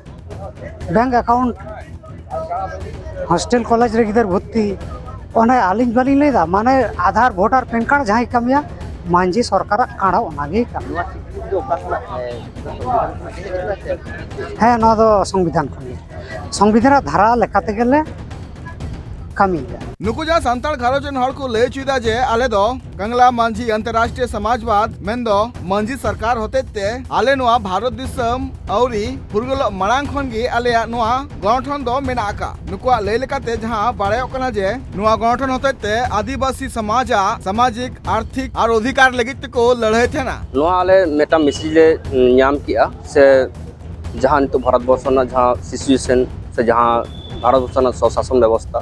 ᱵᱮᱝᱠ ᱮᱠᱟᱣᱩᱱᱴ, ᱦᱳᱥᱴᱮᱞ ᱠᱚᱞᱮᱡᱽ ᱨᱮ ᱜᱤᱫᱟᱹᱨ ᱵᱷᱚᱨᱛᱤ, ᱚᱱᱮ ᱟᱹᱞᱤᱧ ᱵᱟᱹᱞᱤᱧ ᱞᱟᱹᱭᱫᱟ, ᱢᱟᱱᱮ ᱟᱫᱷᱟᱨ, ᱵᱷᱳᱴᱟᱨ, ᱯᱮᱱ ᱠᱟᱨᱰ ᱡᱟᱦᱟᱸᱭ ᱠᱟᱹᱢᱤᱭᱟ, ᱢᱟᱹᱡᱷᱤ ᱥᱚᱨᱠᱟᱨᱟᱜ ᱠᱟᱬᱟ ᱚᱱᱟᱜᱮᱭ ᱠᱟᱹᱢᱤᱭᱟ᱾ ᱱᱚᱣᱟ ᱥᱤᱠᱨᱤᱛ ᱫᱚ ᱚᱠᱟ ᱠᱷᱚᱱᱟᱜ, ᱮ, ᱥᱚᱝᱵᱤᱫᱷᱟᱱ ᱠᱷᱚᱱᱟᱜ ᱜᱮ ᱦᱮᱡ ᱮᱱᱟ ᱥᱮ? ᱦᱮᱸ, ᱱᱚᱣᱟ ᱫᱚ ᱥᱚᱝᱵᱤᱫᱷᱟᱱ ᱠᱷᱚᱱ ᱜᱮ᱾ ᱥᱚᱝᱵᱤᱫᱷᱟᱱ ᱨᱮᱱᱟᱜ ᱫᱷᱟᱨᱟ ᱞᱮᱠᱟ ᱛᱮᱜᱮ ᱞᱮ ᱠᱟᱹᱢᱤᱭᱮᱫᱟ᱾ ᱱᱩᱠᱩ ᱡᱟᱦᱟᱸ ᱥᱟᱱᱛᱟᱲ ᱜᱷᱟᱨᱚᱸᱡᱽ ᱨᱮᱱ ᱦᱚᱲ ᱠᱚ ᱞᱟᱹᱭ ᱦᱚᱪᱚᱭᱮᱫᱟ ᱡᱮ ᱟᱞᱮ ᱫᱚ ᱠᱟᱝᱞᱟ ᱢᱟᱹᱡᱷᱤ ᱟᱱᱛᱚᱨᱨᱟᱥᱴᱨᱤᱭᱚ ᱥᱚᱢᱟᱡᱽᱵᱟᱫ ᱢᱮᱱᱫᱚ ᱢᱟᱹᱡᱷᱤ ᱥᱚᱨᱠᱟᱨ ᱦᱚᱛᱮᱡ ᱛᱮ ᱟᱞᱮ ᱱᱚᱣᱟ ᱵᱷᱟᱨᱚᱛ ᱫᱤᱥᱚᱢ ᱟᱹᱣᱨᱤ ᱯᱷᱩᱨᱜᱟᱹᱞᱚᱜ ᱢᱟᱲᱟᱝ ᱠᱷᱚᱱ ᱜᱮ ᱟᱞᱮᱭᱟᱜ ᱱᱚᱣᱟ ᱜᱚᱱᱚᱴᱷᱚᱱ ᱫᱚ ᱢᱮᱱᱟᱜ ᱟᱠᱟᱫ᱾ ᱱᱩᱠᱩᱣᱟᱜ ᱞᱟᱹᱭ ᱞᱮᱠᱟᱛᱮ ᱡᱟᱦᱟᱸ ᱵᱟᱲᱟᱭᱚᱜ ᱠᱟᱱᱟ ᱡᱮ ᱱᱚᱣᱟ ᱜᱚᱱᱚᱴᱷᱚᱱ ᱦᱚᱛᱮᱡ ᱛᱮ ᱟᱹᱫᱤᱵᱟᱹᱥᱤ ᱥᱚᱢᱟᱡᱟᱜ ᱥᱟᱢᱟᱡᱤᱠ, ᱟᱨᱛᱷᱤᱠ ᱟᱨ ᱚᱫᱷᱤᱠᱟᱨ ᱞᱟᱹᱜᱤᱫ ᱛᱮᱠᱚ ᱞᱟᱹᱲᱦᱟᱹᱭ ᱛᱟᱦᱮᱱᱟ᱾ ᱱᱚᱣᱟ ᱟᱞᱮ ᱢᱤᱫᱴᱟᱝ ᱢᱮᱥᱮᱡᱽ ᱞᱮ ᱧᱟᱢ ᱠᱮᱜᱼᱟ, ᱥᱮ ᱡᱟᱦᱟᱸ ᱱᱤᱛᱚᱜ ᱵᱷᱟᱨᱚᱛ ᱵᱚᱨᱥᱚ ᱨᱮᱱᱟᱜ ᱡᱟᱦᱟᱸ ᱥᱤᱪᱩᱭᱮᱥᱚᱱ ᱥᱮ ᱡᱟᱦᱟᱸ ᱵᱷᱟᱨᱚᱛ ᱵᱚᱨᱥᱚ ᱨᱮᱱᱟᱜ ᱥᱚᱥᱟᱥᱚᱱ ᱵᱮᱵᱚᱥᱛᱷᱟ,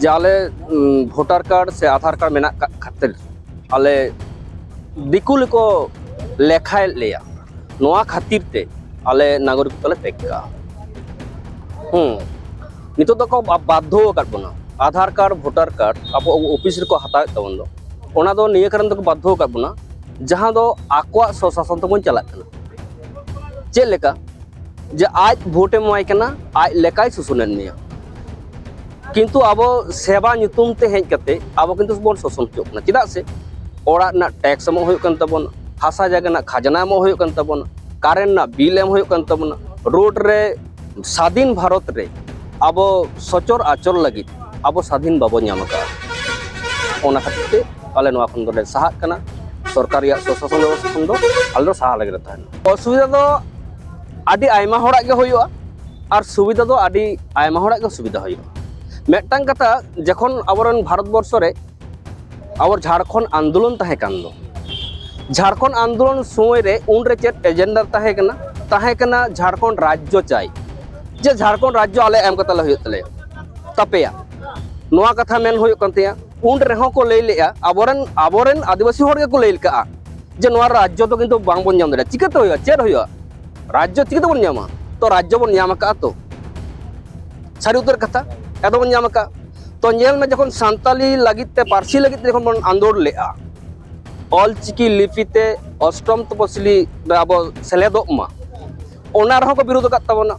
ᱡᱮ ᱟᱞᱮ, ᱩᱢ, ᱵᱷᱳᱴᱟᱨ ᱠᱟᱨᱰ ᱥᱮ ᱟᱫᱷᱟᱨ ᱠᱟᱨᱰ ᱢᱮᱱᱟᱜ ᱠᱟᱜ ᱠᱷᱟᱹᱛᱤᱨ ᱟᱞᱮ ᱫᱤᱠᱩ ᱞᱮᱠᱚ ᱞᱮᱠᱷᱟᱭᱮᱫ ᱞᱮᱭᱟ, ᱱᱚᱣᱟ ᱠᱷᱟᱹᱛᱤᱨ ᱛᱮ ᱟᱞᱮ ᱱᱟᱜᱚᱨᱤᱠᱚᱛᱟ ᱞᱮ ᱛᱮᱜ ᱠᱟᱜᱼᱟ᱾ ᱦᱩᱸ, ᱱᱤᱛᱚᱜ ᱫᱚᱠᱚ ᱵᱟ-, ᱵᱟᱫᱽᱫᱷᱚ ᱟᱠᱟᱫ ᱵᱚᱱᱟ᱾ ᱟᱫᱷᱟᱨ ᱠᱟᱨᱰ, ᱵᱷᱳᱴᱟᱨ ᱠᱟᱨᱰ ᱟᱵᱚ ᱚᱯᱷᱤᱥ ᱨᱮᱠᱚ ᱦᱟᱛᱟᱣᱮᱫ ᱛᱟᱵᱚᱱ ᱫᱚ, ᱚᱱᱟ ᱫᱚ ᱱᱤᱭᱟᱹ ᱠᱟᱨᱚᱱ ᱛᱮᱠᱚ ᱵᱟᱫᱽᱫᱷᱚ ᱟᱠᱟᱫ ᱵᱚᱱᱟ, ᱡᱟᱦᱟᱸ ᱫᱚ ᱟᱠᱚᱣᱟᱜ ᱥᱚᱥᱟᱥᱚᱱ ᱛᱮᱵᱚᱱ ᱪᱟᱞᱟᱜ ᱠᱟᱱᱟ᱾ ᱪᱮᱫ ᱞᱮᱠᱟ? ᱡᱮ ᱟᱡ ᱵᱷᱳᱴ ᱮᱢ ᱮᱢᱟᱭ ᱠᱟᱱᱟ, ᱟᱡ ᱞᱮᱠᱟᱭ ᱥᱩᱥᱩᱱᱮᱫ ᱢᱮᱭᱟ᱾ ᱠᱤᱱᱛᱩ ᱟᱵᱚ ᱥᱮᱵᱟ ᱧᱩᱛᱩᱢ ᱛᱮ ᱦᱮᱡ ᱠᱟᱛᱮ ᱟᱵᱚ ᱠᱤᱱᱛᱩ ᱵᱚᱱ ᱥᱳᱥᱳᱱ ᱦᱚᱪᱚᱜ ᱠᱟᱱᱟ᱾ ᱪᱮᱫᱟᱜ ᱥᱮ ᱚᱲᱟᱜ ᱨᱮᱱᱟᱜ ᱴᱮᱠᱥ ᱮᱢᱚᱜ ᱦᱩᱭᱩᱜ ᱠᱟᱱ ᱛᱟᱵᱚᱱᱟ, ᱦᱟᱥᱟ ᱡᱟᱭᱜᱟ ᱨᱮᱱᱟᱜ ᱠᱷᱟᱡᱽᱱᱟ ᱮᱢᱚᱜ ᱦᱩᱭᱩᱜ ᱠᱟᱱ ᱛᱟᱵᱚᱱᱟ, ᱠᱟᱨᱮᱱᱴ ᱨᱮᱱᱟᱜ ᱵᱤᱞ ᱮᱢ ᱦᱩᱭᱩᱜ ᱠᱟᱱ ᱛᱟᱵᱚᱱᱟ, ᱨᱳᱰ ᱨᱮ, ᱥᱟᱫᱷᱤᱱ ᱵᱷᱟᱨᱚᱛ ᱨᱮ ᱟᱵᱚ ᱥᱚᱪᱚᱨ ᱟᱪᱚᱨ ᱞᱟᱹᱜᱤᱫ ᱟᱵᱚ ᱥᱟᱫᱷᱤᱱ ᱵᱟᱵᱚ ᱧᱟᱢ ᱟᱠᱟᱫᱼᱟ᱾ ᱚᱱᱟ ᱠᱷᱟᱹᱛᱤᱨ ᱛᱮ ᱟᱞᱮ ᱱᱚᱣᱟ ᱠᱷᱚᱱ ᱫᱚᱞᱮ ᱥᱟᱦᱟᱜ ᱠᱟᱱᱟ᱾ ᱥᱚᱨᱠᱟᱨ ᱨᱮᱭᱟᱜ ᱥᱚᱥᱟᱥᱚᱱ ᱵᱮᱵᱚᱥᱛᱷᱟ ᱠᱷᱚᱱ ᱫᱚ ᱟᱞᱮ ᱫᱚ ᱥᱟᱦᱟ ᱞᱟᱹᱜᱤᱫ ᱞᱮ ᱛᱟᱦᱮᱱᱟ᱾ ᱚᱥᱩᱵᱤᱫᱷᱟ ᱫᱚ ᱟᱹᱰᱤ ᱟᱭᱢᱟ ᱦᱚᱲᱟᱜ ᱜᱮ ᱦᱩᱭᱩᱜᱼᱟ, ᱟᱨ ᱥᱩᱵᱤᱫᱷᱟ ᱫᱚ ᱟᱹᱰᱤ ᱟᱭᱢᱟ ᱦᱚᱲᱟᱜ ᱜᱮ ᱥᱩᱵᱤᱫᱷᱟ ᱦᱩᱭᱩᱜᱼᱟ᱾ ᱢᱤᱫᱴᱟᱝ ᱠᱟᱛᱷᱟ, ᱡᱚᱠᱷᱚᱱ ᱟᱵᱚᱨᱮᱱ ᱵᱷᱟᱨᱚᱛ ᱵᱚᱨᱥᱚ ᱨᱮ ᱟᱵᱚ ᱡᱷᱟᱲᱠᱷᱚᱸᱰ ᱟᱱᱫᱳᱞᱚᱱ ᱛᱟᱦᱮᱸ ᱠᱟᱱ ᱫᱚ, ᱡᱷᱟᱲᱠᱷᱚᱸᱰ ᱟᱱᱫᱳᱞᱚᱱ ᱥᱚᱢᱚᱭ ᱨᱮ ᱩᱱᱨᱮ ᱪᱮᱫ ᱮᱡᱮᱱᱰᱟ ᱛᱟᱦᱮᱸ ᱠᱟᱱᱟ? ᱛᱟᱦᱮᱸ ᱠᱟᱱᱟ ᱡᱷᱟᱲᱠᱷᱚᱸᱰ ᱨᱟᱡᱽᱡᱚ ᱪᱟᱭ, ᱡᱮ ᱡᱷᱟᱲᱠᱷᱚᱸᱰ ᱨᱟᱡᱽᱡᱚ ᱟᱞᱮ ᱮᱢ ᱠᱟᱛᱮ ᱞᱮ ᱦᱩᱭᱩᱜ ᱛᱟᱞᱮᱭᱟ, ᱛᱟᱯᱮᱭᱟ, ᱱᱚᱣᱟ ᱠᱟᱛᱷᱟ ᱢᱮᱱ ᱦᱩᱭᱩᱜ ᱠᱟᱱ ᱛᱟᱦᱮᱸᱭᱟ᱾ ᱩᱱ ᱨᱮᱦᱚᱸ ᱠᱚ ᱞᱟᱹᱭ ᱞᱮᱜᱼᱟ, ᱟᱵᱚᱨᱮᱱ, ᱟᱵᱚᱨᱮᱱ ᱟᱹᱫᱤᱵᱟᱹᱥᱤ ᱦᱚᱲ ᱜᱮᱠᱚ ᱞᱟᱹᱭ ᱠᱟᱜᱼᱟ ᱡᱮ ᱱᱚᱣᱟ ᱨᱟᱡᱽᱡᱚ ᱫᱚ ᱠᱤᱱᱛᱩ ᱵᱟᱝᱵᱚᱱ ᱧᱟᱢ ᱫᱟᱲᱮᱭᱟᱜᱼᱟ᱾ ᱪᱤᱠᱟᱹᱛᱮ ᱦᱩᱭᱩᱜᱼᱟ? ᱪᱮᱫ ᱦᱩᱭᱩᱜᱼᱟ? ᱨᱟᱡᱽᱡᱚ ᱪᱤᱠᱟᱹ ᱛᱮᱵᱚᱱ ᱧᱟᱢᱟ? ᱛᱚ ᱨᱟᱡᱽᱡᱚ ᱵᱚᱱ ᱧᱟᱢ ᱟᱠᱟᱫᱼᱟ ᱛᱚ᱾ ᱥᱟᱹᱨᱤ ᱩᱛᱟᱹᱨ ᱠᱟᱛᱷᱟ, ᱮᱫᱚ ᱵᱚᱱ ᱧᱟᱢ ᱟᱠᱟᱫᱼᱟ᱾ ᱛᱚ ᱧᱮᱞ ᱢᱮ, ᱡᱚᱠᱷᱚᱱ ᱥᱟᱱᱛᱟᱞᱤ ᱞᱟᱹᱜᱤᱫ ᱛᱮ, ᱯᱟᱹᱨᱥᱤ ᱞᱟᱹᱜᱤᱫ ᱛᱮ ᱡᱚᱠᱷᱚᱱ ᱵᱚᱱ ᱟᱸᱫᱳᱲ ᱞᱮᱫᱼᱟ, ᱚᱞ ᱪᱤᱠᱤ ᱞᱤᱯᱤ ᱛᱮ ᱚᱥᱴᱚᱢ ᱛᱚᱯᱚᱥᱤᱞᱤ ᱨᱮ ᱟᱵᱚ ᱥᱮᱞᱮᱫᱚᱜ ᱢᱟ, ᱚᱱᱟ ᱨᱮᱦᱚᱸ ᱠᱚ ᱵᱤᱨᱳᱫᱷ ᱟᱠᱟᱫ ᱛᱟᱵᱚᱱᱟ᱾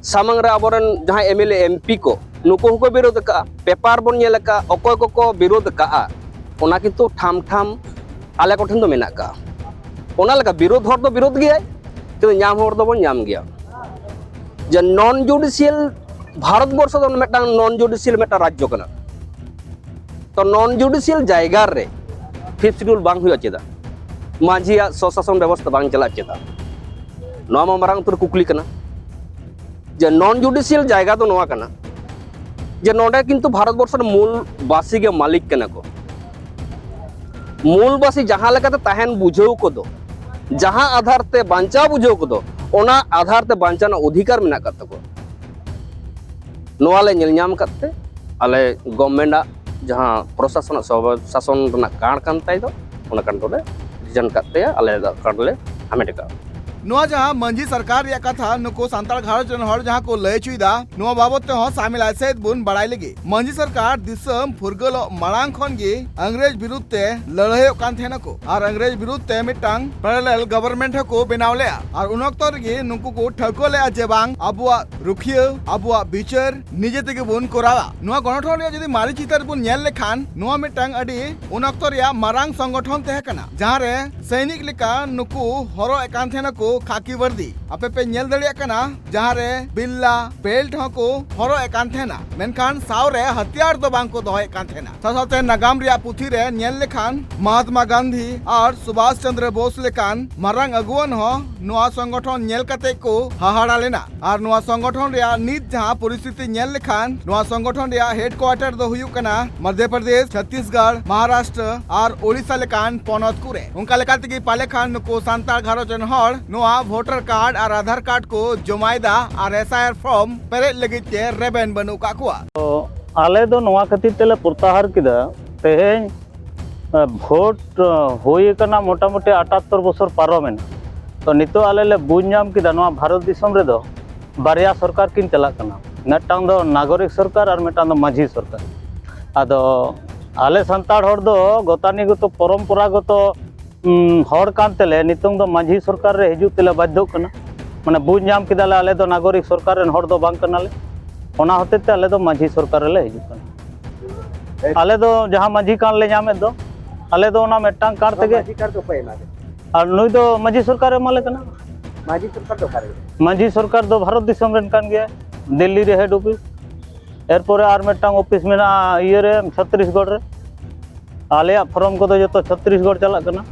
ᱥᱟᱢᱟᱝ ᱨᱮ ᱟᱵᱚᱨᱮᱱ ᱡᱟᱦᱟᱸᱭ M L A, M P ᱠᱚ, ᱱᱩᱠᱩ ᱦᱚᱸᱠᱚ ᱵᱤᱨᱳᱫᱷ ᱟᱠᱟᱫᱼᱟ᱾ ᱯᱮᱯᱟᱨ ᱵᱚᱱ ᱧᱮᱞ ᱟᱠᱟᱫᱼᱟ, ᱚᱠᱚᱭ ᱠᱚᱠᱚ ᱵᱤᱨᱳᱫᱷ ᱟᱠᱟᱫᱼᱟ, ᱚᱱᱟ ᱠᱤᱱᱛᱩ ᱴᱷᱟᱢ ᱴᱷᱟᱢ ᱟᱞᱮ ᱠᱚᱴᱷᱮᱱ ᱫᱚ ᱢᱮᱱᱟᱜ ᱟᱠᱟᱫᱼᱟ᱾ ᱚᱱᱟ ᱞᱮᱠᱟ ᱵᱤᱨᱳᱫᱷ ᱦᱚᱲ ᱫᱚ ᱵᱤᱨᱳᱫᱷ ᱜᱮᱭᱟᱭ, ᱠᱤᱱᱛᱩ ᱧᱟᱢ ᱦᱚᱲ ᱫᱚᱵᱚᱱ ᱧᱟᱢ ᱜᱮᱭᱟ᱾ ᱡᱮ ᱱᱚᱱ ᱡᱩᱰᱤᱥᱤᱭᱟᱞ ᱵᱷᱟᱨᱚᱛ ᱵᱚᱨᱥᱚ ᱫᱚ ᱢᱤᱫᱴᱟᱝ ᱱᱚᱱ ᱡᱩᱰᱤᱥᱤᱭᱟᱞ ᱢᱤᱫᱴᱟᱝ ᱨᱟᱡᱽᱡᱚ ᱠᱟᱱᱟ᱾ ᱛᱚ ᱱᱚᱱ ᱡᱩᱰᱤᱥᱤᱭᱟᱞ ᱡᱟᱭᱜᱟ ᱨᱮ ᱯᱷᱤᱯᱛᱷ ᱥᱤᱰᱩᱞ ᱵᱟᱝ ᱦᱩᱭᱩᱜᱼᱟ ᱪᱮᱫᱟᱜ? ᱢᱟᱹᱡᱷᱤᱭᱟᱜ ᱥᱚᱥᱟᱥᱚᱱ ᱵᱮᱵᱚᱥᱛᱷᱟ ᱵᱟᱝ ᱪᱟᱞᱟᱜ ᱪᱮᱫᱟᱜ? ᱱᱚᱣᱟ ᱢᱟ ᱢᱟᱨᱟᱝ ᱩᱛᱟᱹᱨ ᱠᱩᱠᱞᱤ ᱠᱟᱱᱟ᱾ ᱡᱮ ᱱᱚᱱ ᱡᱩᱰᱤᱥᱤᱭᱟᱞ ᱡᱟᱭᱜᱟ ᱫᱚ ᱱᱚᱣᱟ ᱠᱟᱱᱟ ᱡᱮ ᱱᱚᱰᱮ ᱠᱤᱱᱛᱩ ᱵᱷᱟᱨᱚᱛ ᱵᱚᱨᱥᱚ ᱨᱮᱱ ᱢᱩᱞ ᱵᱟᱥᱤ ᱜᱮ ᱢᱟᱹᱞᱤᱠ ᱠᱟᱱᱟ ᱠᱚ᱾ ᱢᱩᱞ ᱵᱟᱥᱤ ᱡᱟᱦᱟᱸ ᱞᱮᱠᱟᱛᱮ ᱛᱟᱦᱮᱱ ᱵᱩᱡᱷᱟᱹᱣ ᱠᱚᱫᱚ, ᱡᱟᱦᱟᱸ ᱟᱫᱷᱟᱨ ᱛᱮ ᱵᱟᱧᱪᱟᱣ ᱵᱩᱡᱷᱟᱹᱣ ᱠᱚᱫᱚ, ᱚᱱᱟ ᱟᱫᱷᱟᱨ ᱛᱮ ᱵᱟᱧᱪᱟᱣ ᱨᱮᱱᱟᱜ ᱚᱫᱷᱤᱠᱟᱨ ᱢᱮᱱᱟᱜ ᱟᱠᱟᱫ ᱛᱟᱠᱚᱣᱟ᱾ ᱱᱚᱣᱟ ᱞᱮ ᱧᱮᱞ ᱧᱟᱢ ᱟᱠᱟᱫ ᱛᱮ ᱟᱞᱮ ᱜᱚᱵᱷᱢᱮᱱᱴ ᱟᱜ ᱡᱟᱦᱟᱸ ᱯᱨᱚᱥᱟᱥᱚᱱᱟᱜ ᱥᱚᱵ-, ᱥᱟᱥᱚᱱ ᱨᱮᱱᱟᱜ ᱠᱟᱬ ᱠᱟᱱ ᱛᱟᱭ ᱫᱚ, ᱚᱱᱟ ᱠᱟᱬ ᱫᱚᱞᱮ ᱨᱤᱡᱟᱭᱤᱱ ᱠᱟᱫ ᱛᱟᱭᱟ, ᱟᱞᱮ ᱫᱚ ᱠᱟᱬ ᱞᱮ ᱦᱟᱢᱮᱴ ᱟᱠᱟᱫᱼᱟ᱾ ᱱᱚᱣᱟ ᱡᱟᱦᱟᱸ ᱢᱟᱹᱡᱷᱤ ᱥᱚᱨᱠᱟᱨ ᱨᱮᱭᱟᱜ ᱠᱟᱛᱷᱟ ᱱᱩᱠᱩ ᱥᱟᱱᱛᱟᱲ ᱜᱷᱟᱨᱚᱸᱡᱽ ᱨᱮᱱ ᱦᱚᱲ ᱡᱟᱦᱟᱸ ᱠᱚ ᱞᱟᱹᱭ ᱦᱚᱪᱚᱭᱮᱫᱟ, ᱱᱚᱣᱟ ᱵᱟᱵᱚᱛ ᱛᱮᱦᱚᱸ ᱥᱟᱢᱤᱞᱟᱭ ᱥᱮᱫ ᱵᱚᱱ ᱵᱟᱲᱟᱭ ᱞᱟᱹᱜᱤᱫ᱾ ᱢᱟᱹᱡᱷᱤ ᱥᱚᱨᱠᱟᱨ ᱫᱤᱥᱚᱢ ᱯᱷᱩᱨᱜᱟᱹᱞᱚᱜ ᱢᱟᱲᱟᱝ ᱠᱷᱚᱱ ᱜᱮ ᱤᱝᱨᱮᱡᱽ ᱵᱤᱨᱩᱫᱷ ᱛᱮ ᱞᱟᱹᱲᱦᱟᱹᱭᱚᱜ ᱠᱟᱱ ᱛᱟᱦᱮᱱᱟᱠᱚ ᱟᱨ ᱤᱝᱨᱮᱡᱽ ᱵᱤᱨᱩᱫᱷ ᱛᱮ ᱢᱤᱫᱴᱟᱝ parallel government ᱦᱚᱸᱠᱚ ᱵᱮᱱᱟᱣ ᱞᱮᱫᱼᱟ᱾ ᱟᱨ ᱩᱱ ᱚᱠᱛᱚ ᱨᱮᱜᱮ ᱱᱩᱠᱩ ᱠᱚ ᱴᱷᱟᱹᱣᱠᱟᱹ ᱞᱮᱫᱼᱟ ᱡᱮ ᱵᱟᱝ, ᱟᱵᱚᱣᱟᱜ ᱨᱩᱠᱷᱤᱭᱟᱹ, ᱟᱵᱚᱣᱟᱜ ᱵᱤᱪᱟᱹᱨ ᱱᱤᱡᱮ ᱛᱮᱜᱮ ᱵᱚᱱ ᱠᱚᱨᱟᱣᱟ᱾ ᱱᱚᱣᱟ ᱜᱚᱱᱚᱴᱷᱚᱱ ᱨᱮᱭᱟᱜ ᱡᱩᱫᱤ ᱢᱟᱨᱮ ᱪᱤᱛᱟᱹᱨ ᱵᱚᱱ ᱧᱮᱞ ᱞᱮᱠᱷᱟᱱ, ᱱᱚᱣᱟ ᱢᱤᱫᱴᱟᱝ ᱟᱹᱰᱤ ᱩᱱ ᱚᱠᱛᱚ ᱨᱮᱭᱟᱜ ᱢᱟᱨᱟᱝ ᱥᱚᱝᱜᱚᱴᱷᱚᱱ ᱛᱟᱦᱮᱸ ᱠᱟᱱᱟ, ᱡᱟᱦᱟᱸ ᱨᱮ ᱥᱚᱭᱱᱤᱠ ᱞᱮᱠᱟ ᱱᱩᱠᱩ ᱦᱚᱨᱚᱜ ᱮᱫ ᱠᱟᱱ ᱛᱟᱦᱮᱱᱟᱠᱚ ᱠᱷᱟᱠᱤ ᱵᱟᱨᱫᱤ᱾ ᱟᱯᱮ ᱯᱮ ᱧᱮᱞ ᱫᱟᱲᱮᱭᱟᱜ ᱠᱟᱱᱟ, ᱡᱟᱦᱟᱸ ᱨᱮ ᱵᱤᱞᱞᱟ ᱵᱮᱞᱴ ᱦᱚᱸᱠᱚ ᱦᱚᱨᱚᱜ ᱮᱫ ᱠᱟᱱ ᱛᱟᱦᱮᱱᱟ, ᱢᱮᱱᱠᱷᱟᱱ ᱥᱟᱶ ᱨᱮ ᱦᱟᱛᱤᱭᱟᱨ ᱫᱚ ᱵᱟᱝ ᱠᱚ ᱫᱚᱦᱚᱭᱮᱫ ᱠᱟᱱ ᱛᱟᱦᱮᱱᱟ᱾ ᱥᱟᱶ ᱥᱟᱶᱛᱮ ᱱᱟᱜᱟᱢ ᱨᱮᱭᱟᱜ ᱯᱩᱛᱷᱤ ᱨᱮ ᱧᱮᱞ ᱞᱮᱠᱷᱟᱱ, ᱢᱚᱦᱟᱛᱢᱟ ᱜᱟᱱᱫᱷᱤ ᱟᱨ ᱥᱩᱵᱷᱟᱥ ᱪᱚᱱᱫᱨᱚ ᱵᱳᱥ ᱞᱮᱠᱟᱱ ᱢᱟᱨᱟᱝ ᱟᱹᱜᱩᱣᱟᱹᱱ ᱦᱚᱸ ᱱᱚᱣᱟ ᱥᱚᱝᱜᱚᱴᱷᱚᱱ ᱧᱮᱞ ᱠᱟᱛᱮ ᱠᱚ ᱦᱟᱦᱟᱲᱟ ᱞᱮᱱᱟ᱾ ᱟᱨ ᱱᱚᱣᱟ ᱥᱚᱝᱜᱚᱴᱷᱚᱱ ᱨᱮᱭᱟᱜ ᱱᱤᱛ ᱡᱟᱦᱟᱸ ᱯᱚᱨᱤᱥᱛᱷᱤᱛᱤ ᱧᱮᱞ ᱞᱮᱠᱷᱟᱱ, ᱱᱚᱣᱟ ᱥᱚᱝᱜᱚᱴᱷᱚᱱ ᱨᱮᱭᱟᱜ headquarter ᱫᱚ ᱦᱩᱭᱩᱜ ᱠᱟᱱᱟ ᱢᱚᱫᱷᱭᱚ ᱯᱨᱚᱫᱮᱥ, ᱪᱷᱚᱛᱤᱥᱜᱚᱲ, ᱢᱚᱦᱟᱨᱟᱥᱴᱨᱚ ᱟᱨ ᱳᱰᱤᱥᱟ ᱞᱮᱠᱟᱱ ᱯᱚᱱᱚᱛ ᱠᱚᱨᱮ᱾ ᱚᱱᱠᱟ ᱞᱮᱠᱟ ᱛᱮᱜᱮ ᱯᱟᱞᱮ ᱠᱷᱟᱱ ᱱᱩᱠᱩ ᱥᱟᱱᱛᱟᱲ ᱜᱷᱟᱨᱚᱸᱡᱽ ᱨᱮᱱ ᱦᱚᱲ ᱱᱚᱣᱟ voter card ᱟᱨ ᱟᱫᱷᱟᱨ card ᱠᱚ ᱡᱚᱢᱟᱭᱮᱫᱟ ᱟᱨ S I R form ᱯᱮᱨᱮᱡ ᱞᱟᱹᱜᱤᱫ ᱛᱮ ᱨᱮᱵᱮᱱ ᱵᱟᱹᱱᱩᱜ ᱟᱠᱟᱫ ᱠᱚᱣᱟ᱾ ᱛᱚ, ᱟᱞᱮ ᱫᱚ ᱱᱚᱣᱟ ᱠᱷᱟᱹᱛᱤᱨ ᱛᱮᱞᱮ ᱯᱨᱚᱛᱟᱦᱟᱨ ᱠᱮᱫᱟ, ᱛᱮᱦᱮᱧ, ᱮ, ᱵᱷᱳᱴ, ᱮ, ᱦᱩᱭ ᱟᱠᱟᱱᱟ, ᱢᱚᱴᱟᱢᱩᱴᱤ ᱟᱴᱟᱛᱛᱚᱨ ᱵᱚᱪᱷᱚᱨ ᱯᱟᱨᱚᱢᱮᱱᱟ᱾ ᱛᱚ, ᱱᱤᱛᱚᱜ ᱟᱞᱮ ᱞᱮ ᱵᱩᱡᱽ ᱧᱟᱢ ᱠᱮᱫᱟ, ᱱᱚᱣᱟ ᱵᱷᱟᱨᱚᱛ ᱫᱤᱥᱚᱢ ᱨᱮᱫᱚ ᱵᱟᱨᱭᱟ ᱥᱚᱨᱠᱟᱨ ᱠᱤᱱ ᱪᱟᱞᱟᱜ ᱠᱟᱱᱟ, ᱢᱤᱫᱴᱟᱝ ᱫᱚ ᱱᱟᱜᱚᱨᱤᱠ ᱥᱚᱨᱠᱟᱨ ᱟᱨ ᱢᱤᱫᱴᱟᱝ ᱫᱚ ᱢᱟᱹᱡᱷᱤ ᱥᱚᱨᱠᱟᱨ᱾ ᱟᱫᱚ ᱟᱞᱮ ᱥᱟᱱᱛᱟᱲ ᱦᱚᱲ ᱫᱚ ᱜᱚᱛᱟᱱᱤᱜᱚᱛᱚ, ᱯᱚᱨᱚᱢᱯᱚᱨᱟᱜᱚᱛᱚ ᱩᱸ, ᱦᱚᱲ ᱠᱟᱱ ᱛᱮᱞᱮ ᱱᱤᱛᱚᱝ ᱫᱚ ᱢᱟᱹᱡᱷᱤ ᱥᱚᱨᱠᱟᱨ ᱨᱮ ᱦᱤᱡᱩᱜ ᱛᱮᱞᱮ ᱵᱟᱫᱽᱫᱷᱚᱜ ᱠᱟᱱᱟ᱾ ᱢᱟᱱᱮ, ᱵᱩᱡᱽ ᱧᱟᱢ ᱠᱮᱫᱟᱞᱮ, ᱟᱞᱮ ᱫᱚ ᱱᱟᱜᱚᱨᱤᱠ ᱥᱚᱨᱠᱟᱨ ᱨᱮᱱ ᱦᱚᱲ ᱫᱚ ᱵᱟᱝ ᱠᱟᱱᱟᱞᱮ, ᱚᱱᱟ ᱦᱚᱛᱮᱡ ᱛᱮ ᱟᱞᱮ ᱫᱚ ᱢᱟᱹᱡᱷᱤ ᱥᱚᱨᱠᱟᱨ ᱨᱮᱞᱮ ᱦᱤᱡᱩᱜ ᱠᱟᱱᱟ᱾ ᱟᱞᱮ ᱫᱚ ᱡᱟᱦᱟᱸ ᱢᱟᱹᱡᱷᱤ ᱠᱟᱨᱰ ᱞᱮ ᱧᱟᱢᱮᱫ ᱫᱚ, ᱟᱞᱮ ᱫᱚ ᱚᱱᱟ ᱢᱤᱫᱴᱟᱝ ᱠᱟᱨᱰ ᱛᱮᱜᱮ᱾ ᱢᱟᱹᱡᱷᱤ ᱠᱟᱨᱰ ᱫᱚ ᱚᱠᱚᱭ ᱮᱢᱟ ᱯᱮ? ᱟᱨ ᱱᱩᱭ ᱫᱚ ᱢᱟᱹᱡᱷᱤ ᱥᱚᱨᱠᱟᱨ ᱮᱢᱟᱞᱮ ᱠᱟᱱᱟ᱾ ᱢᱟᱹᱡᱷᱤ ᱥᱚᱨᱠᱟᱨ ᱫᱚ ᱚᱠᱟᱨᱮ? ᱢᱟᱹᱡᱷᱤ ᱥᱚᱨᱠᱟᱨ ᱫᱚ ᱵᱷᱟᱨᱚᱛ ᱫᱤᱥᱚᱢ ᱨᱮᱱ ᱠᱟᱱ ᱜᱮᱭᱟᱭ᱾ ᱫᱤᱞᱞᱤ ᱨᱮ ᱦᱮᱰ ᱚᱯᱷᱤᱥ, ᱮᱨᱯᱚᱨᱮ ᱟᱨ ᱢᱤᱫᱴᱟᱝ ᱚᱯᱷᱤᱥ ᱢᱮᱱᱟᱜᱼᱟ ᱤᱭᱟᱹ ᱨᱮ, ᱪᱷᱚᱛᱨᱤᱥᱜᱚᱲ ᱨᱮ᱾ ᱟᱞᱮᱭᱟᱜ ᱯᱷᱚᱨᱚᱢ ᱠᱚᱫᱚ ᱡᱚᱛᱚ ᱪᱷᱚᱛᱨᱤᱥᱜᱚᱲ ᱪᱟᱞᱟᱜ ᱠᱟᱱᱟ᱾